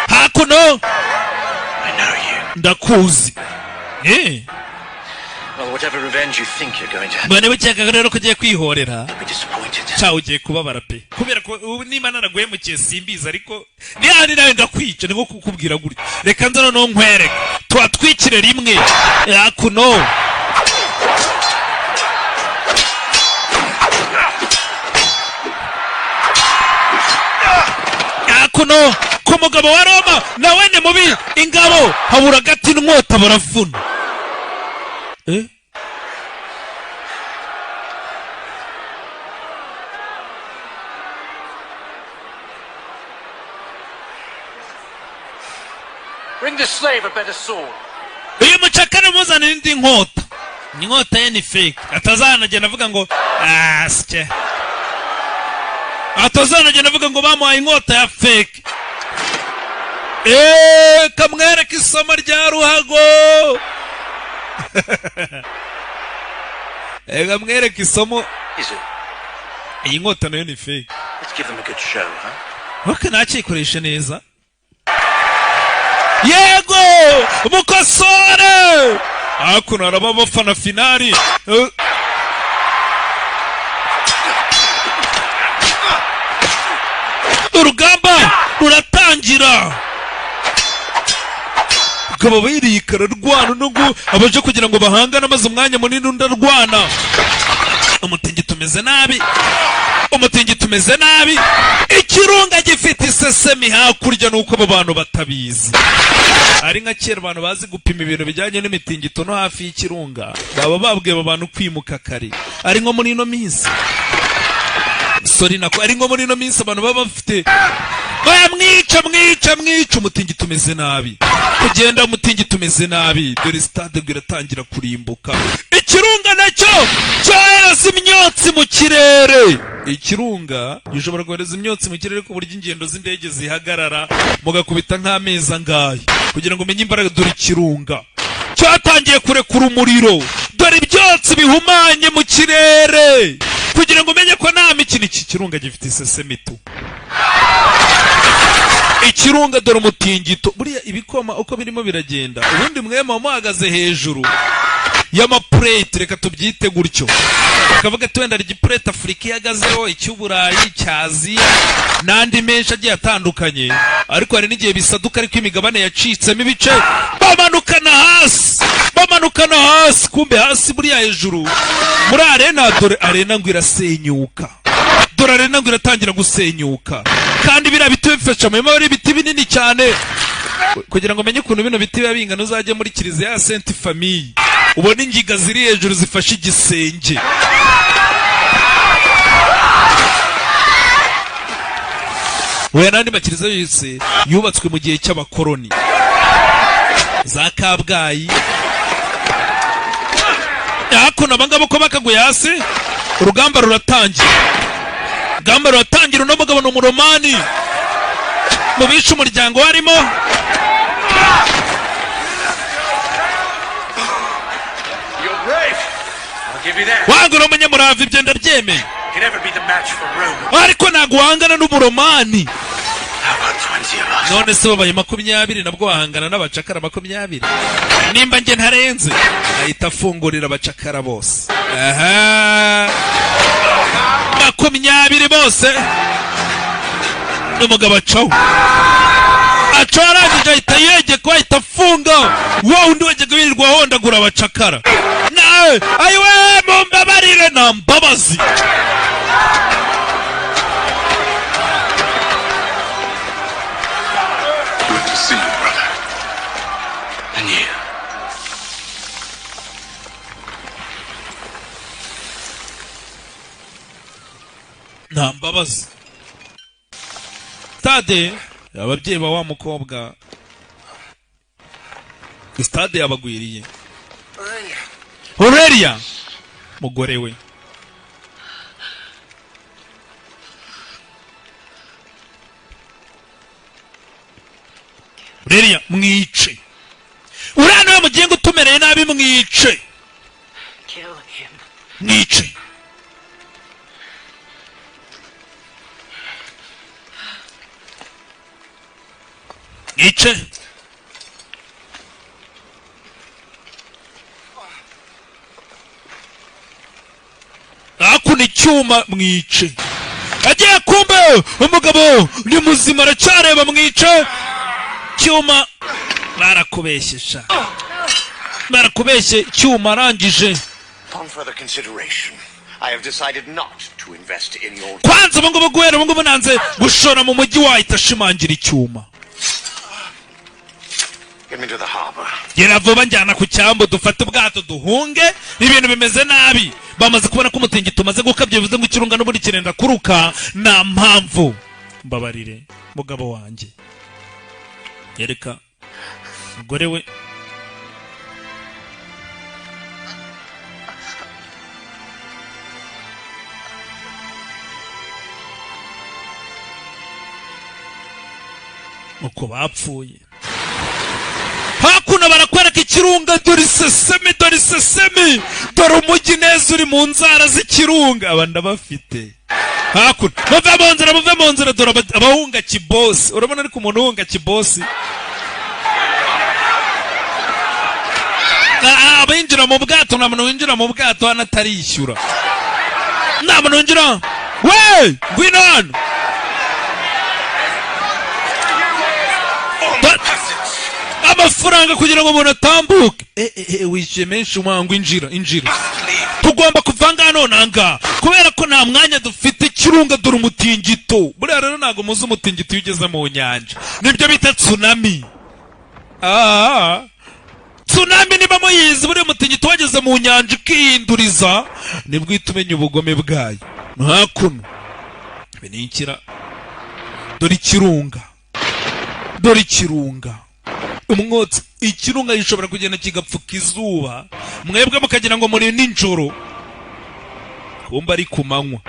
Hakuno ndakuzi. Well, whatever revenge you think you're going to have, Mbone bukeka rero ko ugiye kwihorera. you'll be disappointed. Cyawe ugiye kubabara pe, kubera ko ubu niba naraguhemukiye simbizi, ariko nihandi nawe ndakwica. Ni nko kukubwira gutya: reka nza noneho nkwereke, tuhatwikire rimwe. Hakuno hakuno ku mugabo wa Roma nawe ni mubi. Ingabo habura agati inkota baravuna. Bring this slave a better sword. Uyu mucakara muzanira indi nkota. Inkota ye ni fake, atazanagenda avuga ngo asye, atazanagenda avuga ngo bamuhaye inkota ya fake. Eee, kamwereka isomo rya ruhago. Kamwereka isomo. Is it? Iyi nkota nayo ni fake. Let's give them a good show, huh? Ok, nakikoreshe neza. Yego, mukosore. Hakuno haraba abafana finali. Urugamba ruratangira, akaba bayirikara arwana nubwo abaje kugira ngo bahangane, amaze umwanya munini undi arwana. Umutingito umeze nabi, umutingito umeze nabi, ikirunga gifite isesemi hakurya. Nuko abo bantu batabizi, ari nka kera abantu bazi gupima ibintu bijyanye n'imitingito no hafi y'ikirunga, baba babwiye abo bantu kwimuka kare. Ari nko muri ino minsi, sorry, nako ari nko muri ino minsi abantu baba bafite baya mwica mwica mwica. Umutingito umeze nabi, kugenda umutingito umeze nabi. Dore stade ngo iratangira kurimbuka, ikirunga nacyo cyohereza imyotsi mu kirere. Ikirunga gishobora kohereza imyotsi mu kirere ku buryo ingendo z'indege zihagarara, mugakubita nk'amezi angahe kugira ngo umenye imbaraga. Dore ikirunga cyatangiye kurekura umuriro, dore ibyotsi bihumanye mu kirere, kugira ngo umenye ko nta mikino. Iki kirunga gifite isesemitu, ikirunga. Dore umutingito, buriya ibikoma uko birimo biragenda. Ubundi mwe muba muhagaze hejuru y'amapurete, reka tubyite gutyo, bakavuga ati wenda igipurete Afurika ihagazeho, icy'Uburayi, icy'Aziya n'andi menshi agiye atandukanye. Ariko hari n'igihe bisaduka, ariko imigabane yacitsemo ibice, bamanukana hasi, bamanukana hasi. Kumbe hasi buriya hejuru muri arena, dore arena ngo irasenyuka, dore arena ngo iratangira gusenyuka. Kandi biriya biti bifasha mu ari ibiti binini cyane. Kugira ngo umenye ukuntu bino biti biba bingana, uzajye muri kiliziya ya Sainte Famille ubone ingiga ziri hejuru zifashe igisenge. Oya, n'andi makiliziya yose yubatswe mu gihe cy'abakoroni za Kabgayi. Hakuno abangaba uko bakaguye hasi, urugamba ruratangira, urugamba ruratangira. Uno mugabo ni Umuromani, mu bishe umuryango warimo. You're brave. I'll give you that. Wanga uri umunyamurava, ibyo ndabyemeye. You can never be the match for Rome. Ariko ntabwo wahangana n'Umuromani. How about 20 of us? None se babaye 20, nabwo wahangana n'abacakara 20? Nimba njye ntarenze, ahita afungurira abacakara bose. Aha, 20 bose. N'umugabo acaho, acaho, arangije ahita yegeka, ahita afunga wa wundi wajyaga wirirwa ahondagura abacakara. Nawe ayiwe, mumbabarire, nta mbabazi. Good to see you, brother. And you. Nta mbabazi. Stade, ababyeyi ba wa mukobwa, stade yabagwiriye. Aurelia, mugore we. Aurelia, mwice uriya niwe mugenga utumereye nabi, mwice. Kill him. Mwice. Mwice. Hakuno icyuma, mwice. Agiye, kumbe umugabo ni muzima, aracyareba. Mwice cyuma, barakubeshye sha, barakubeshye cyuma. Arangije. Upon further consideration, I have decided not to invest in your. Kwanza ubu ngubu, guhera ubu ngubu, nanze gushora mu mujyi. Wahita ashimangira icyuma. Get me to the harbor. Gera vuba, njyana ku cyambu dufate ubwato duhunge, ibintu bimeze nabi. Bamaze kubona ko umutingito umaze gukabya, bivuze ngo ikirunga n'ubundi kirenda kuruka. Nta mpamvu, mbabarire mugabo wanjye. Yereka umugore we. Uko bapfuye. Hakuno barakwereka ikirunga. Dore isesemi, dore isesemi, dore umujyi neza uri mu nzara z'ikirunga. Aba ndabafite hakuno. Muve mu nzira, muve mu nzira. Dore abahunga kibosi. Urabona ariko umuntu uhunga kibosi, abinjira mu bwato. Nta muntu winjira mu bwato hano atarishyura. Nta muntu winjira. We, ngwino hano. Amafaranga kugira ngo umuntu atambuke. Wishyuye menshi wangu. Injira, injira. Tugomba kuva ngaha none aha, kubera ko nta mwanya dufite. Ikirunga, dore umutingito. Buriya rero ntabwo muzi umutingito iyo ugeze mu nyanja, nibyo bita tsunami. Tsunami niba muyizi, buriya umutingito wageze mu nyanja ukihinduriza, nibwo uhita umenya ubugome bwayo. Hakuno ibi ni ikira. Dore ikirunga, dore ikirunga, umwotsi. Ikirunga gishobora kugenda kigapfuka izuba, mwebwe mukagira ngo muri nijoro, kumba ari ku manywa.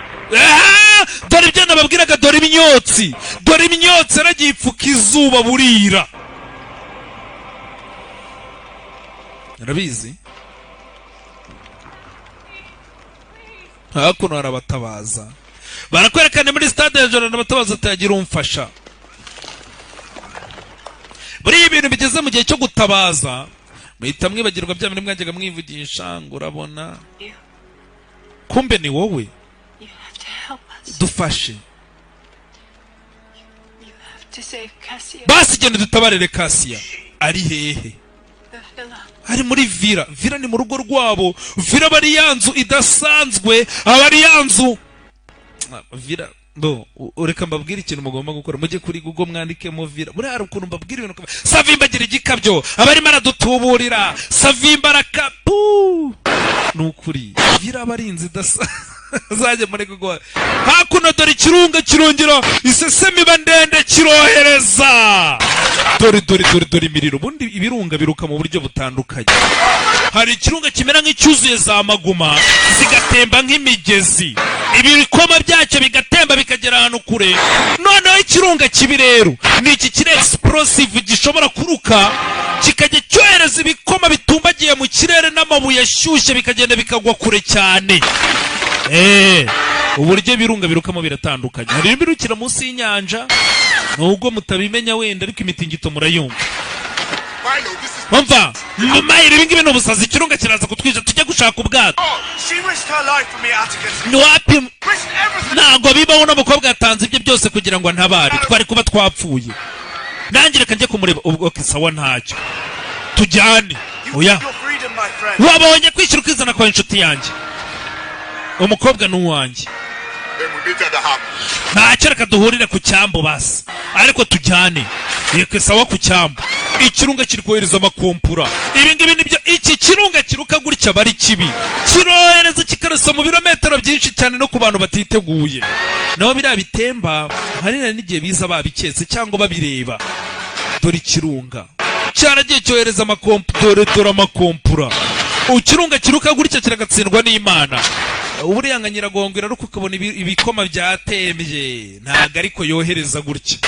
Dore ibyo nababwiraga, dore imyotsi, dore imyotsi yaragiye ipfuka izuba, burira. Arabizi. Hakuno harabatabaza, barakwerekana muri stade hejuru, arabatabaza atagira umfasha. Buriya ibintu bigeze mu gihe cyo gutabaza, muhita mwibagirwa bya bintu mwajyaga mwivugisha ngo urabona, kumbe ni wowe. Dufashe basi, genda dutabarire Kasiya. Ari hehe? Ari muri villa. Villa ni mu rugo rwabo. Villa aba ari ya nzu idasanzwe, aba ari ya nzu villa. Bo reka mbabwire ikintu mugomba gukora: mujye kuri Google mwandikemo villa. Buriya hari ukuntu mbabwira ibintu, Savimba agira igikabyo, aba arimo aradutuburira. Savimba arakapu. Ni ukuri, villa aba ari inzu idasanzwe. Zajya muri Google. Hakuno dore ikirunga kirongera, isesemi iba ndende, kirohereza. Dore, dore, dore, dore imiriro. Ubundi ibirunga biruka mu buryo butandukanye. Hari ikirunga kimera nk'icyuzuye za maguma, zigatemba nk'imigezi, ibikoma byacyo bigatemba bikagera ahantu kure. Noneho ikirunga kibi rero ni iki kiri explosive, gishobora kuruka kikajya cyohereza ibikoma bitumbagiye mu kirere n'amabuye ashyushye, bikagenda bikagwa kure cyane. Uburyo ibirunga birukamo biratandukanye. Hari ibirukira munsi y'inyanja, nubwo mutabimenya wenda, ariko imitingito murayumva. Umva Mayiri, ibi ngibi ni ubusazi. Ikirunga kiraza kutwica. Tujye gushaka ubwato. She risked her life for me, Atticus. Ni wapi. Risked everything. Ntabwo bibaho. Uno mukobwa yatanze ibye byose kugira ngo antabare, twari kuba twapfuye. Nanjye reka njye kumureba ubwo. Okay, sawa, ntacyo, tujyane. Oya. Your freedom, my friend. Wabonye kwishyura ukizana kwa inshuti yanjye. Umukobwa ni uwanjye. Then we meet at the harbor. Ntacyo, reka duhurire ku cyambu basi, ariko tujyane. Reka, sawa, ku cyambu. Ikirunga kiri kohereza amakompura. Ibi ngibi nibyo, iki kirunga kiruka gutya aba ari kibi, kirohereza kikarasa mu birometero byinshi cyane, no ku bantu batiteguye. Naho biriya bitemba, hari n'igihe biza babiketse cyangwa babireba. Dore ikirunga cyaragiye cyohereza amakompu. Dore, dore amakompura. Ikirunga kiruka gutya kiragatsindwa n'Imana. Buriya nka Nyiragongo iraruka ukabona ibikoma byatembye, ntabwo ariko yohereza gutya.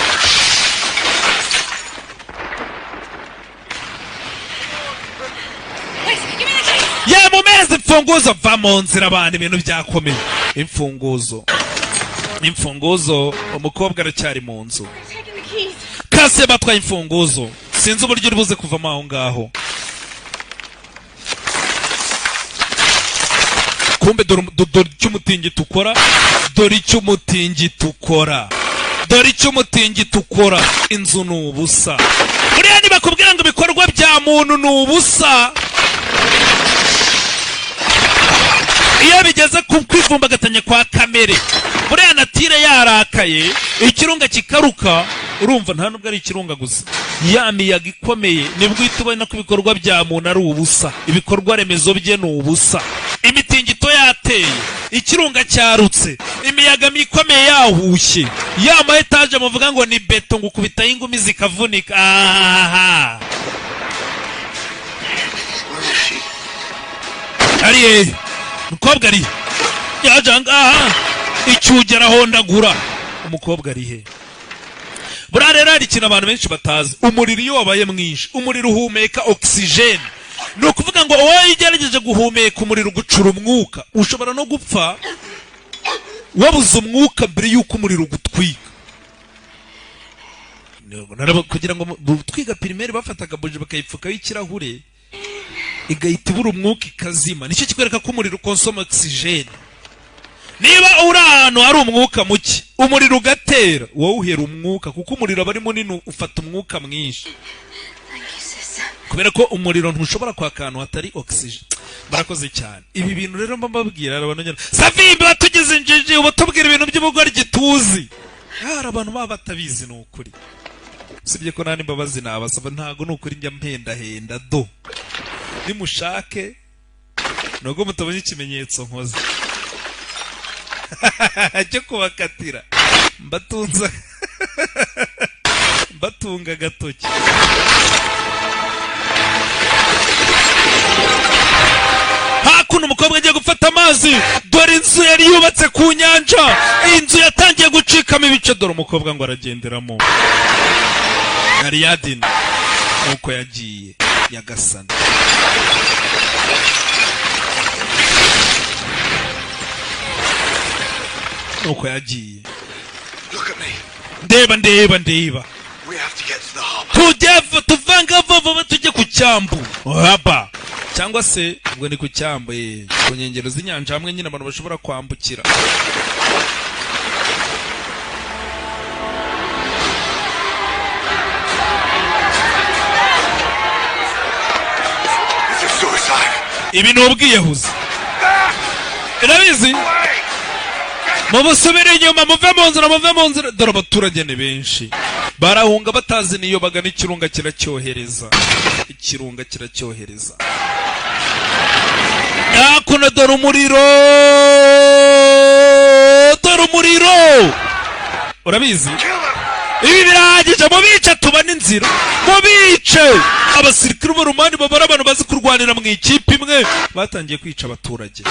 Ye, mu mezi imfunguzo. Va mu nzira abantu, ibintu byakomeye. Imfunguzo, imfunguzo. Umukobwa aracyari mu nzu. Kase batwaye imfunguzo, sinzi uburyo uri buze kuvamo aho ngaho. Kumbe dore icyo umutingito ukora, dore icyo umutingito ukora, dore icyo umutingito ukora. Inzu ni ubusa. Buriya nibakubwira ngo ibikorwa bya muntu ni ubusa, iyo bigeze ku kwivumbagatanya kwa kamere, buriya nature yarakaye, ikirunga kikaruka. Urumva nta nubwo ari ikirunga gusa, ya miyaga ikomeye, nibwo uhita ubona ko ibikorwa bya muntu ari ubusa, ibikorwa remezo bye ni ubusa. Imitingito yateye, ikirunga cyarutse, imiyaga ikomeye yahushye, ya ma etaje muvuga ngo ni beto, ngo ukubitaho ingumi zikavunika. Aha ari hehe umukobwa? Ari yaje aha ngaha, icyugi arahondagura. Umukobwa ari he? Buriya rero hari ikintu abantu benshi batazi: umuriro iyo wabaye mwinshi, umuriro uhumeka oxygen. Ni ukuvuga ngo wowe iyo ugerageje guhumeka, umuriro ugucura umwuka. Ushobora no gupfa wabuze umwuka mbere y'uko umuriro ugutwika. Kugira ngo twiga primaire, bafataga buji bakayipfukaho ikirahure, igahita ibura umwuka ikazima. Nicyo kikwereka ko umuriro ukonsoma oxygen. Niba uri ahantu hari umwuka muke, umuriro ugatera, wowe uhera umwuka, kuko umuriro aba ari munini, ufata umwuka mwinshi. Thank you, sister. Kubera ko umuriro ntushobora kwaka ahantu hatari oxygen. Barakoze cyane. Ibi bintu rero mba mbabwira, hari abantu nyine, Savimbi watugize injiji, uba tubwira ibintu by'ubugoryi tuzi. Hari abantu baba batabizi. Ni ukuri, usibye ko nta n'imbabazi nabasaba, ntago ni ukuri njya mpendahenda. Do nimushake, nubwo mutabonye ikimenyetso nkoze cyo kubakatira, mbatunza mbatunga agatoki. Hakuno umukobwa agiye gufata amazi. Dore inzu yari yubatse ku nyanja, inzu yatangiye gucikamo ibice. Dore umukobwa ngo aragenderamo. Ariyadina nuko yagiye nyagasana. Nuko yagiye. Look at me. Ndeba, ndeba, ndeba. We have to get to the harbor. Tujye tuvanga vuba, tujye ku cyambu haba, cyangwa se ubwo ni ku cyambu, ku nkengero z'inyanja, hamwe nyine abantu bashobora kwambukira. It's a suicide. Ibi ni ubwiyahuzi, irabizi. Mubusubire inyuma, muve mu nzira, muve mu nzira. Dore abaturage ni benshi, barahunga batazi niyo bagana. Ikirunga kiracyohereza, ikirunga kiracyohereza hakuno. Dore umuriro, dore umuriro, urabizi. Ibi birahagije, mubice tubane inzira, mubice. Abasirikare b'Abaromani babara abantu bazi kurwanira mu ikipe imwe, batangiye kwica abaturage.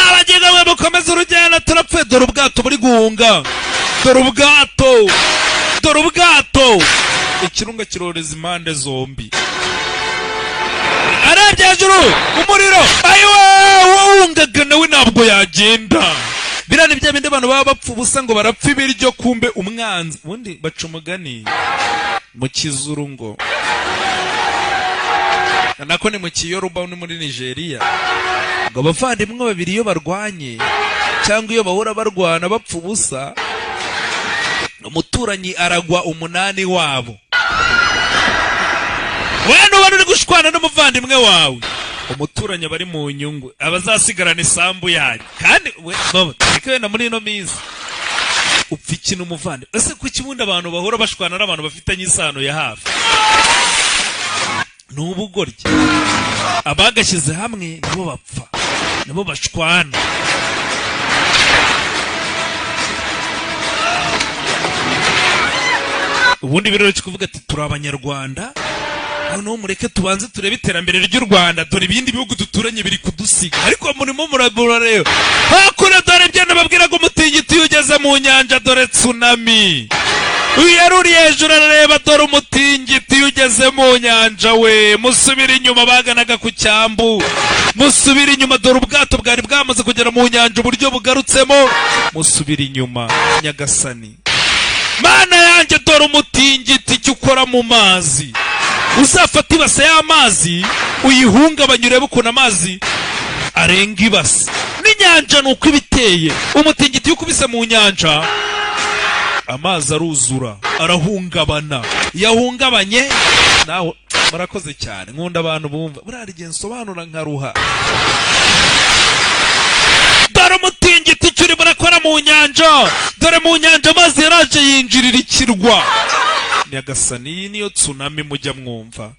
Abagenga mwe, mukomeze urugendo, turapfuye. Dore ubwato buri guhunga, dore ubwato, dore ubwato. Ikirunga kiroreza impande zombi. Arebye hejuru, umuriro, ayiwe! Uwawungaga nawe ntabwo yagenda. Biriya ni bya bindi abantu baba bapfa ubusa ngo barapfa ibiryo, kumbe umwanzi. Ubundi baca umugani mu Kizuru ngo, nako ni mu Kiyoruba, ni muri Nigeria, ngo abavandimwe babiri iyo barwanye cyangwa iyo bahora barwana bapfa ubusa, umuturanyi aragwa umunani wabo. Wowe nuba uri gushwana n'umuvandimwe wawe, umuturanyi aba ari mu nyungu, abazasigarana isambu yanyu. Kandi we reka wenda muri ino minsi upfa iki n'umuvandimwe? Ese kuki ubundi abantu bahora bashwana n'abantu bafitanye isano ya hafi? Ni ubugoryi. Abagashyize hamwe nibo bapfa, nibo bashwana. Ubundi biroroshye kuvuga ati turi Abanyarwanda, noneho mureke tubanze turebe iterambere ry'u Rwanda, dore ibindi bihugu duturanye biri kudusiga. Ariko murimo murareba hakuno, dore ibyo nababwiraga: umutingito iyo ugeze mu nyanja, dore tsunami. Uyu yari uri hejuru arareba, dore umutingito iyo ugeze mu nyanja. We musubire inyuma, baganaga ku cyambu, musubire inyuma. Dore ubwato bwari bwamaze kugera mu nyanja, uburyo bugarutsemo, musubire inyuma. Nyagasani Mana yanjye, dore umutingito icyo ukora mu mazi. Uzafata ibase y'amazi uyihungabanye, urebe ukuntu amazi arenga ibase. N'inyanja ni uko iba iteye. Umutingito iyo ukubise mu nyanja, amazi aruzura, arahungabana. Iyo ahungabanye nawe, murakoze cyane, nkunda abantu bumva. Buriya igihe nsobanura nkaruha. Dore umutingito icyo urimo urakora mu nyanja. Dore mu nyanja amazi yaraje yinjirira ikirwa. Nyagasani, iyi niyo tsunami mujya mwumva.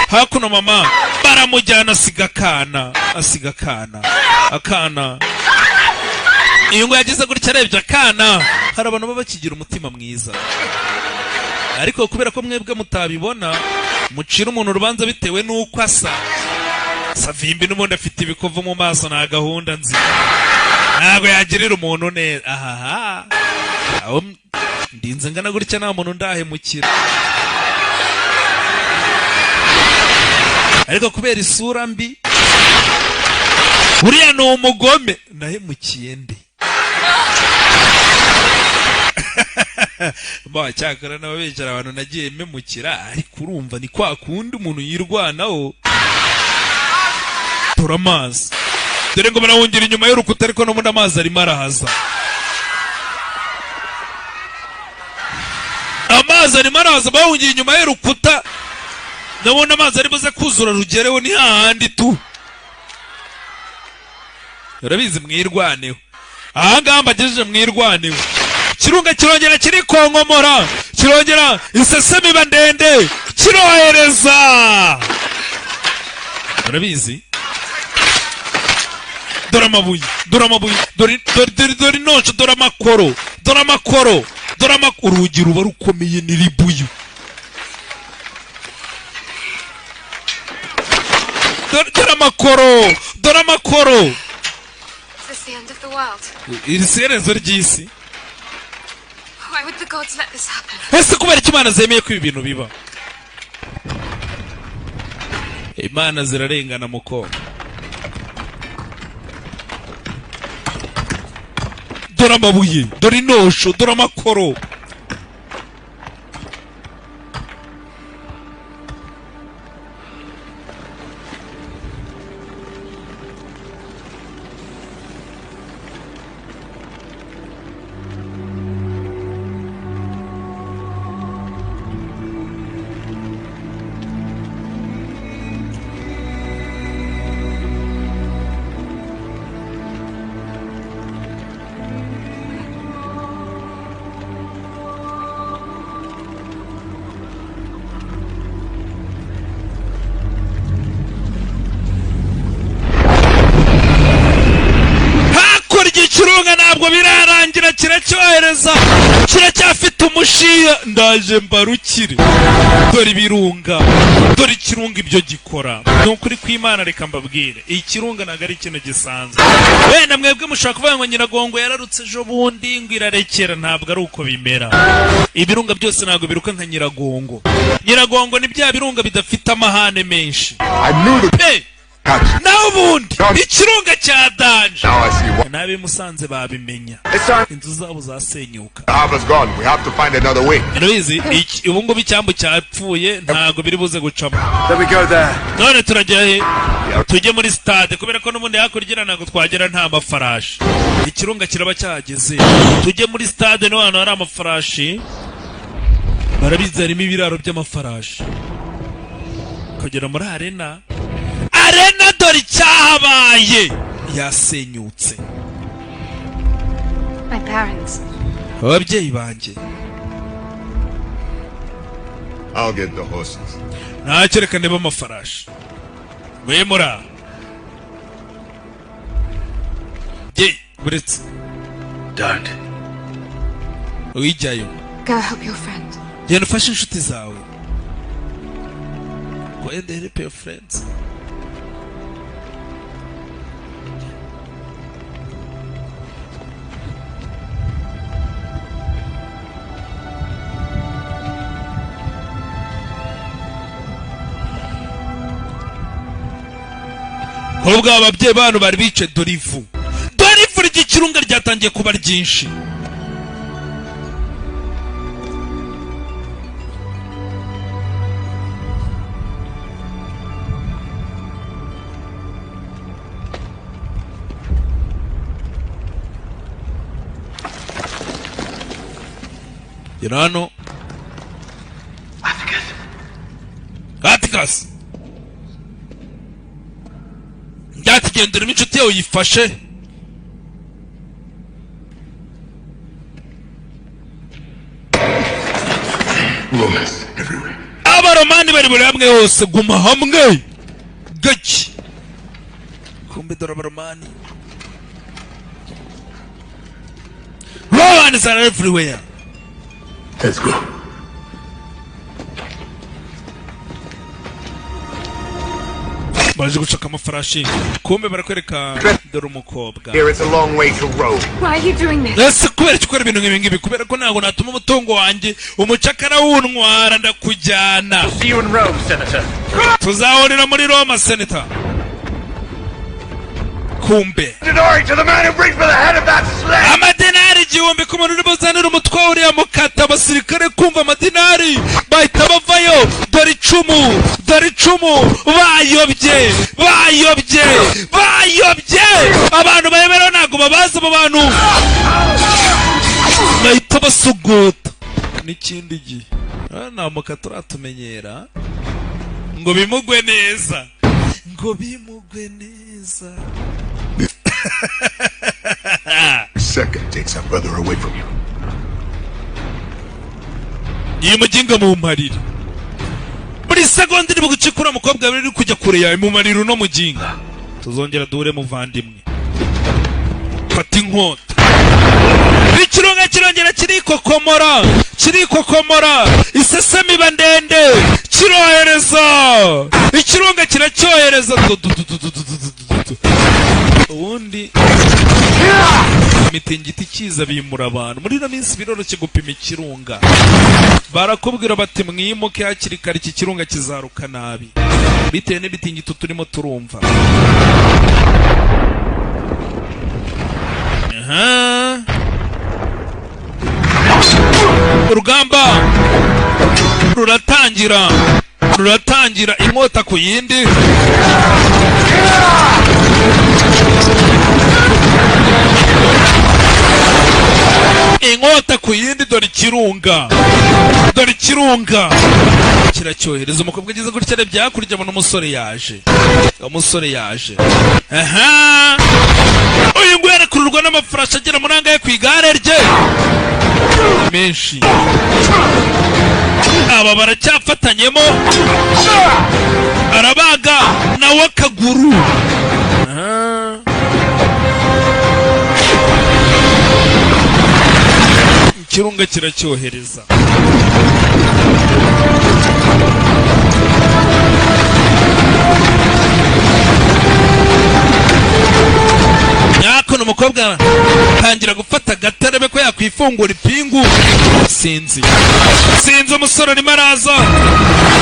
Hakuno mama baramujyana, asiga akana, asiga akana, akana. Iyo ngo yagize gutya arebye akana. Hari abantu baba bakigira umutima mwiza, ariko kubera ko mwebwe mutabibona, mucira umuntu urubanza bitewe n'uko asa. Savimbi n'ubundi afite ibikovu mu maso, nta gahunda nzima. Ntabwo yagirira umuntu neza. Ahaha, aho ndinze ngana gutya, nta muntu ndahemukira, ariko kubera isura mbi, buriya ni umugome. Nahemukiye nde? Ba cyakora nabo bicara abantu nagiye memukira, ariko urumva ni kwa kundi umuntu yirwanaho. Tora amazi, dore ngo barahungira inyuma y'urukuta, ariko n'ubundi amazi arimo arahaza, amazi arimo arahaza. Bahungiye inyuma y'urukuta, ndabona amazi ari buze kuzura rugereho, ni hahandi tu. Urabizi, mwirwaneho ahangaha mbagejeje, mwirwaneho. Kirunga kirongera kirikonkomora, kirongera isesemi iba ndende, kirohereza. Urabizi, dore amabuye, dore amabuye, dore, dore, dore, dore inonsho, dore amakoro, dore amakoro, dore amakoro. Urugi ruba rukomeye, ni ribuyu. Dore, dore amakoro, dore amakoro. Is this the end of the world? Iri si iherezo ry'isi? Why would the gods let this happen? Ese kubera ko Imana zemeye ko ibi bintu biba? Imana zirarengana, mukobwa. Dore amabuye, dore inosho, dore amakoro. Hakurya ikirunga ntabwo birarangira, kiracyohereza, kiracyafite umushiya. Ndaje mbarukire. Dore ibirunga, dore ikirunga ibyo gikora. Ni ukuri kw'Imana, reka mbabwire, ikirunga ntabwo ari ikintu gisanzwe. Wenda mwebwe mushobora kuvuga ngo Nyiragongo yararutse ejo bundi ngo irarekera. Ntabwo ari uko bimera. Ibirunga byose ntabwo biruka nka Nyiragongo. Nyiragongo ni bya birunga bidafite amahane menshi pe. Naho ubundi ikirunga cya danger, n'ab'i Musanze babimenya, inzu zabo zasenyuka. The harbor's gone. We have to find another way. Urabizi, ubu ngubu icyambu cyapfuye, ntabwo biri buze gucamo. Then we go there. None turajya he? Tujye muri stade, kubera ko n'ubundi hakurya ntabwo twagera nta mafarashi. Ikirunga kiraba cyahageze. Tujye muri stade, niho hantu hari amafarashi. Barabizi, harimo ibiraro by'amafarashi kugera muri arena. Arena, dore icyahabaye, yasenyutse. My parents. Ababyeyi banjye. I'll get the horses. Ntacyo, reka ndebe amafarashi. Wemura ye buretse. Don't. Wijyayo. Go help your friend. Genda ufashe inshuti zawe. Go and help your friends. Ubwo ababyeyi bantu bari bicaye, dore ivu, dore ivu ry'ikirunga ryatangiye kuba ryinshi. Gera hano, Atticus. Byatugenderamo, inshuti yawe uyifashe. Romans everywhere. Abaromani bari buri hamwe hose, guma hamwe gake. Kumbe dore abaromani. Romans are everywhere. Let's go. Baje gushaka amafarashi, kumbe barakwereka, dore umukobwa. Here it's a long way to Rome. Why are you doing this? Ese kubera iki ukora ibintu nk'ibi ngibi? Kubera ko ntabwo natuma umutungo wanjye umucakara wuntwara. Ndakujyana. See you in Rome, Senator. Tuzahurira muri Roma, senator. Kumbe Denarii to the man who brings me the head of that slave! Amadinari 1000 ku muntu uri buzanire umutwe uriya mukata. Abasirikare kumva amadinari bahita bavayo. Dore icumu, dore icumu. Bayobye, bayobye, bayobye. Abantu bayobereho ntabwo babazi. Abo bantu bahita basogota n'ikindi gihe. Ah, nta mukata uratumenyera ngo bimugwe neza, ngo bimugwe neza. Second takes a brother away from you. Iyi muginga mu marira, buri segonda iri buguce uriya mukobwa uri kujya kure yawe mu marira. Uno muginga tuzongera duhure, muvandimwe. Fata inkota. Ikirunga kirongera kirikokomora, kirikokomora, isesemi iba ndende, kirohereza ikirunga, kiracyohereza. Du- du- du- du- du- du- du- du- du. Ubundi imitingito ikiza bimura abantu. Muri ino minsi biroroshye gupima ikirunga, barakubwira bati mwimuke hakiri kare, iki kirunga kizaruka nabi bitewe n'imitingito turimo turumva. Aha. Urugamba ruratangira, ruratangira, inkota ku yindi. Inkota ku yindi. Dore ikirunga, dore ikirunga kiracyohereza. Umukobwa ageze gutya arebye hakurya, abona umusore yaje, umusore yaje. Aha uyu nguyu arakururwa n'amafarashi agera muri angahe ku igare rye menshi. Aba baracyafatanyemo, arabaga nawe akaguru. Aha. Ikirunga kiracyohereza. Nyakuno umukobwa tangira gufata agatarebe ko yakwifungura ipingu. Sinzi, sinzi. Umusore arimo araza,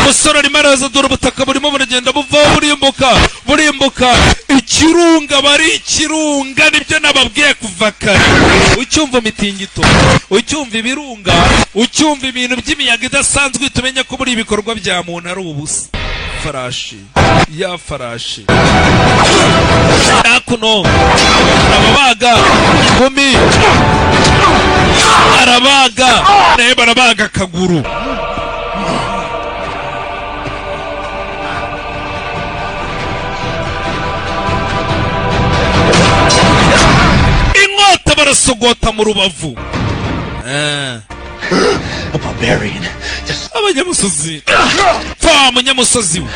umusore arimo araza. Dore ubutaka burimo buragenda buvaho, burimbuka, burimbuka. Ikirunga bari ikirunga, nibyo nababwiye kuva kare. Ucyumva imitingito, ucyumva ibirunga, ucyumva ibintu by'imiyaga idasanzwe, uhita umenya ko muri ibikorwa bya muntu ari ubusa. Farashi ya farashi hakuno, arabaga ingumi, arabaga nawe, barabaga akaguru. Inkota barasogota mu rubavu. Eh. A barbarian. Abanyamusozi pfa, munyamusozi we,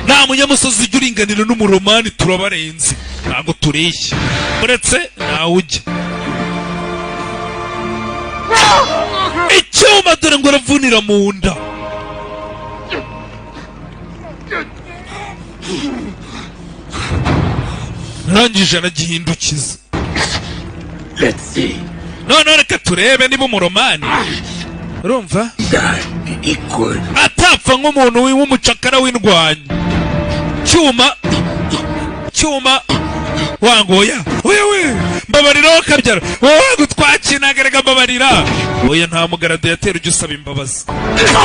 nta munyamusozi ujya uringanira n'umuromani. Turabarenze, ntabwo tureshya, uretse ntawe ujya icyuma. Dore ngo aravunira mu nda. Arangije aragihindukiza. Let's see. Noneho reka turebe niba umuromani, urumva, Equal. atapfa nk'umuntu w'umucakara w'indwanyi. Cyuma, cyuma wangoya, oya we, mbabarira wowe kabyara wowe gutwakinaga, reka mbabarira. Oya, nta mugaradiyateri ujya usaba imbabazi,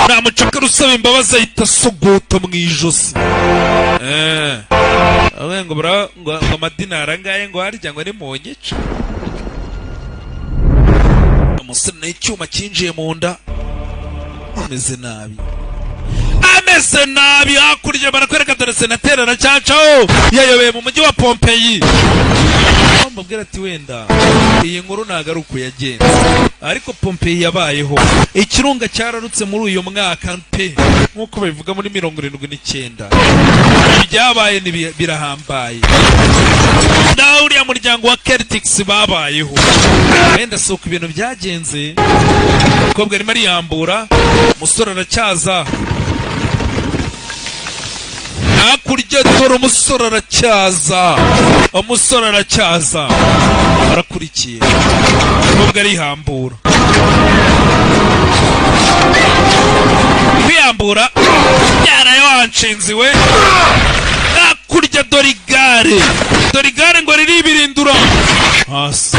nta mucakara usaba imbabazi. Ahita asogota mu ijosi. Eh. Avuga ngo bra, ngo amadinari angahe, ngo harya ngo ni mu nyice. Umusore nawe icyuma cyinjiye mu nda, ameze nabi, ameze nabi. Hakurya barakwereka, dore senateri aracyacaho, yayobeye mu mujyi wa Pompeyi. Bamubwira ati wenda iyi nkuru ntabwo ari uku yagenze, ariko Pompeyi yabayeho. Ikirunga cyararutse muri uyu mwaka pe, nk'uko babivuga muri 79. Ibyabaye ni birahambaye. Nawe uriya muryango wa Celtics babayeho, wenda si uko ibintu byagenze. Umukobwa arimo ariyambura, umusore aracyaza. Hakurya dore umusore aracyaza, umusore aracyaza, arakurikiye nubwo arihambura. Kwihambura yaraye wanshinzi we. Hakurya dore igare, dore igare ngo riribirindura hasi.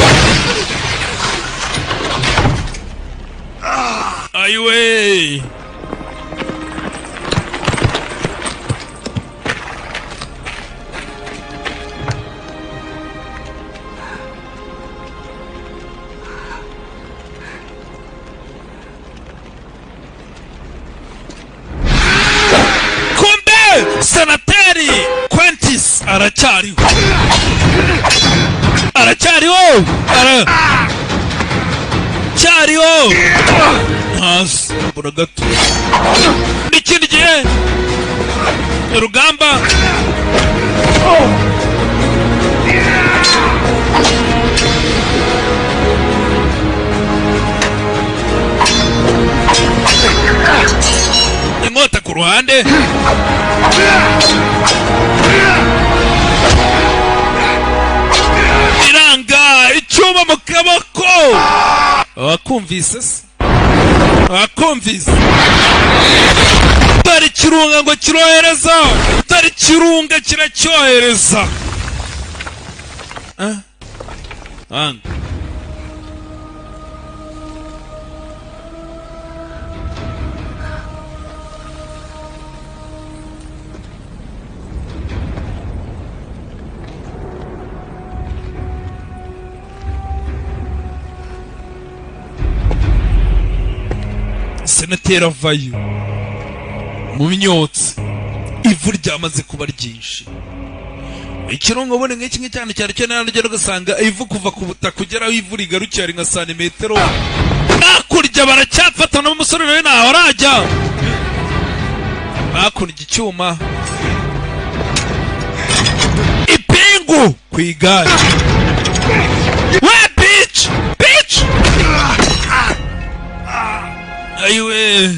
Ayiwe, kumbe senateri Quentis aracyariho, aracyariho, aracyariho. Hasi bura gato n'ikindi gihe urugamba. Inkota ku ruhande, iranga icyuma mu kaboko. Wakumvise se? Wakumvise? Dore ikirunga ngo kirohereza, dore ikirunga kiracyohereza. Ah? Anga. Senateri avayo mu myotsi, ivu ryamaze kuba ryinshi. Ikirungo ubundi nk'iki ngiki cyane cyane cyane naryo, ugasanga ivu kuva ku butaka ugera aho ivu rigarukiye ari nka santimetero. Hakurya baracyafatana, n'umusore nawe ntaho arajya. Hakurya icyuma, ipingu ku igare. We bitch, bitch, ayiwe.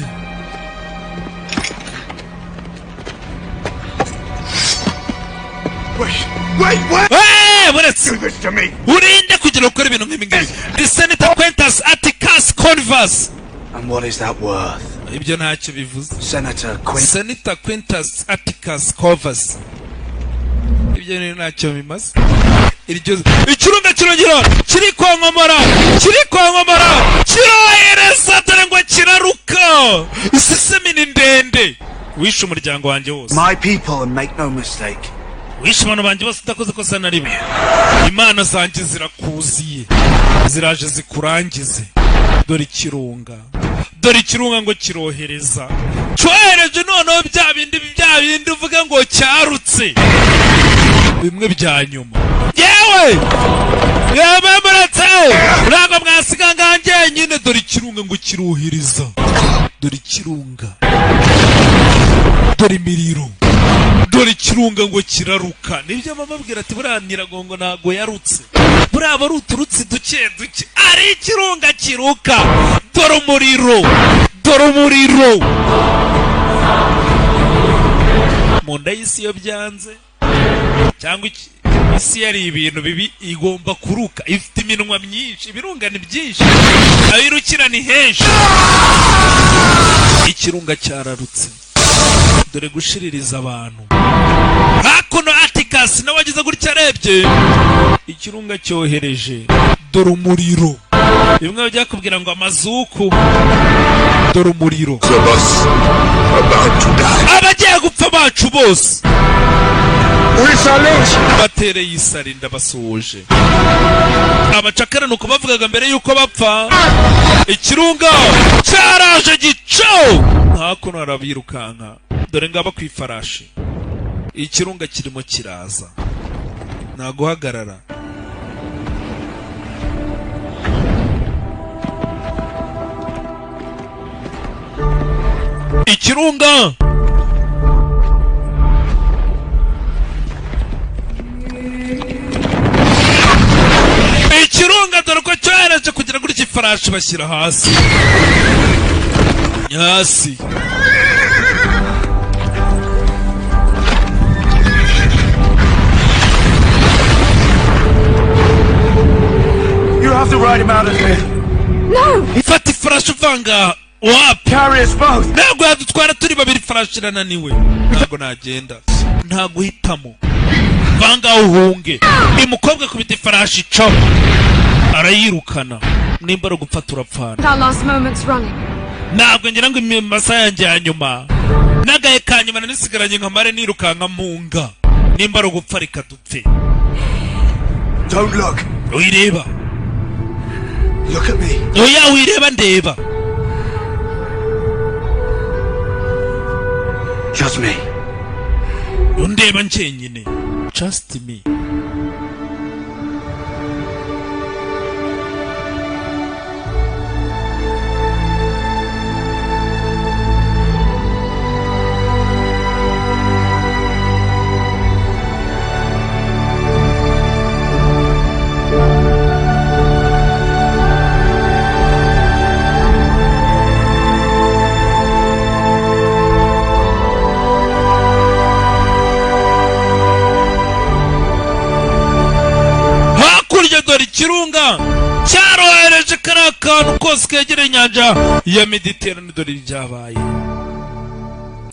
Wait, wait, wait! Hey, buretse. Do this to me! Urinde kugira gukora ibintu nk'ibi ngibi. Ndi Senator Quintus Atticus Converse. And what is that worth? Ibyo ntacyo bivuze. Senator Quint. Senator Quintus Atticus Converse, ibyo rero ntacyo bimaze. Iryo ikirunga kirongera kiri kwankomora, kiri kwankomora, kirohereza. Dore ngo kiraruka, isesemi ni ndende. Wishe umuryango wanjye wose. My people, and make no mistake. Wishe abantu banjye bose udakoze ikosa na rimwe. Imana zanjye zirakuziye, ziraje zikurangize. Dore ikirunga, dore ikirunga ngo kirohereza, cyohereje. Noneho bya bindi, bya bindi uvuga ngo cyarutse, bimwe bya nyuma. Yewe yewe, muretse, ntabwo mwasiga nganjye nyine. Dore ikirunga ngo kiruhiriza, dore ikirunga, dore imiriro, dore ikirunga ngo kiraruka. Nibyo bababwira ati buriya Nyiragongo ntabwo yarutse, buriya aba ari uturutsi duke duke, ari ikirunga kiruka. Dore umuriro, dore umuriro mu nda y'isi. Iyo byanze cyangwa isi yari ibintu bibi, igomba kuruka. Ifite iminwa myinshi, ibirunga ni byinshi, aho irukira ni henshi. Ikirunga cyararutse, dore gushiririza abantu. Hakuno Atticus nawe ageze gutya, arebye ikirunga cyohereje, dore umuriro, bimwe byakubwira ngo amazuku. Dore umuriro. Of us about to die. Abagiye gupfa bacu bose. We salute! Batereye isari, ndabasuhuje abacakara. Ni uko bavugaga mbere y'uko bapfa. Ikirunga cyaraje gico. Hakuno harabirukanka, dore ngaba ku ifarashi. Ikirunga kirimo kiraza, nta guhagarara. Ikirunga ikirunga dore ko cyohereje kugira gutya, ifarashi bashyira hasi hasi. have to ride him out of here. No! Fata ifarashi uvanga. Wapi! Carry us both. Ntabwo yadutwara turi babiri, ifarashi irananiwe. Ntabwo nagenda, nta guhitamo. Vanga uhunge. Uyu mukobwa akubita ifarashi icaho, arayirukana. Nimba ari ugupfa turapfana. Our last moments running. Ntabwo ngira ngo masaha yanjye ya nyuma n'agahe ka nyuma nanisigaranye nkamare nirukanka mpunga. Nimba ari ugupfa reka dupfe. Don't look. Wireba. Look at me. Oya, wireba, ndeba. Just me. Undeba njyenyine, just me. Hakurya dore ikirunga cyarohereje kariya kantu kose kegereye inyanja ya Mediterane. Dore ibyabaye,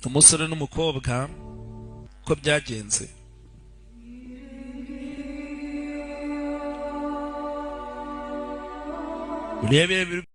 umusore n'umukobwa ko byagenze. Urebe.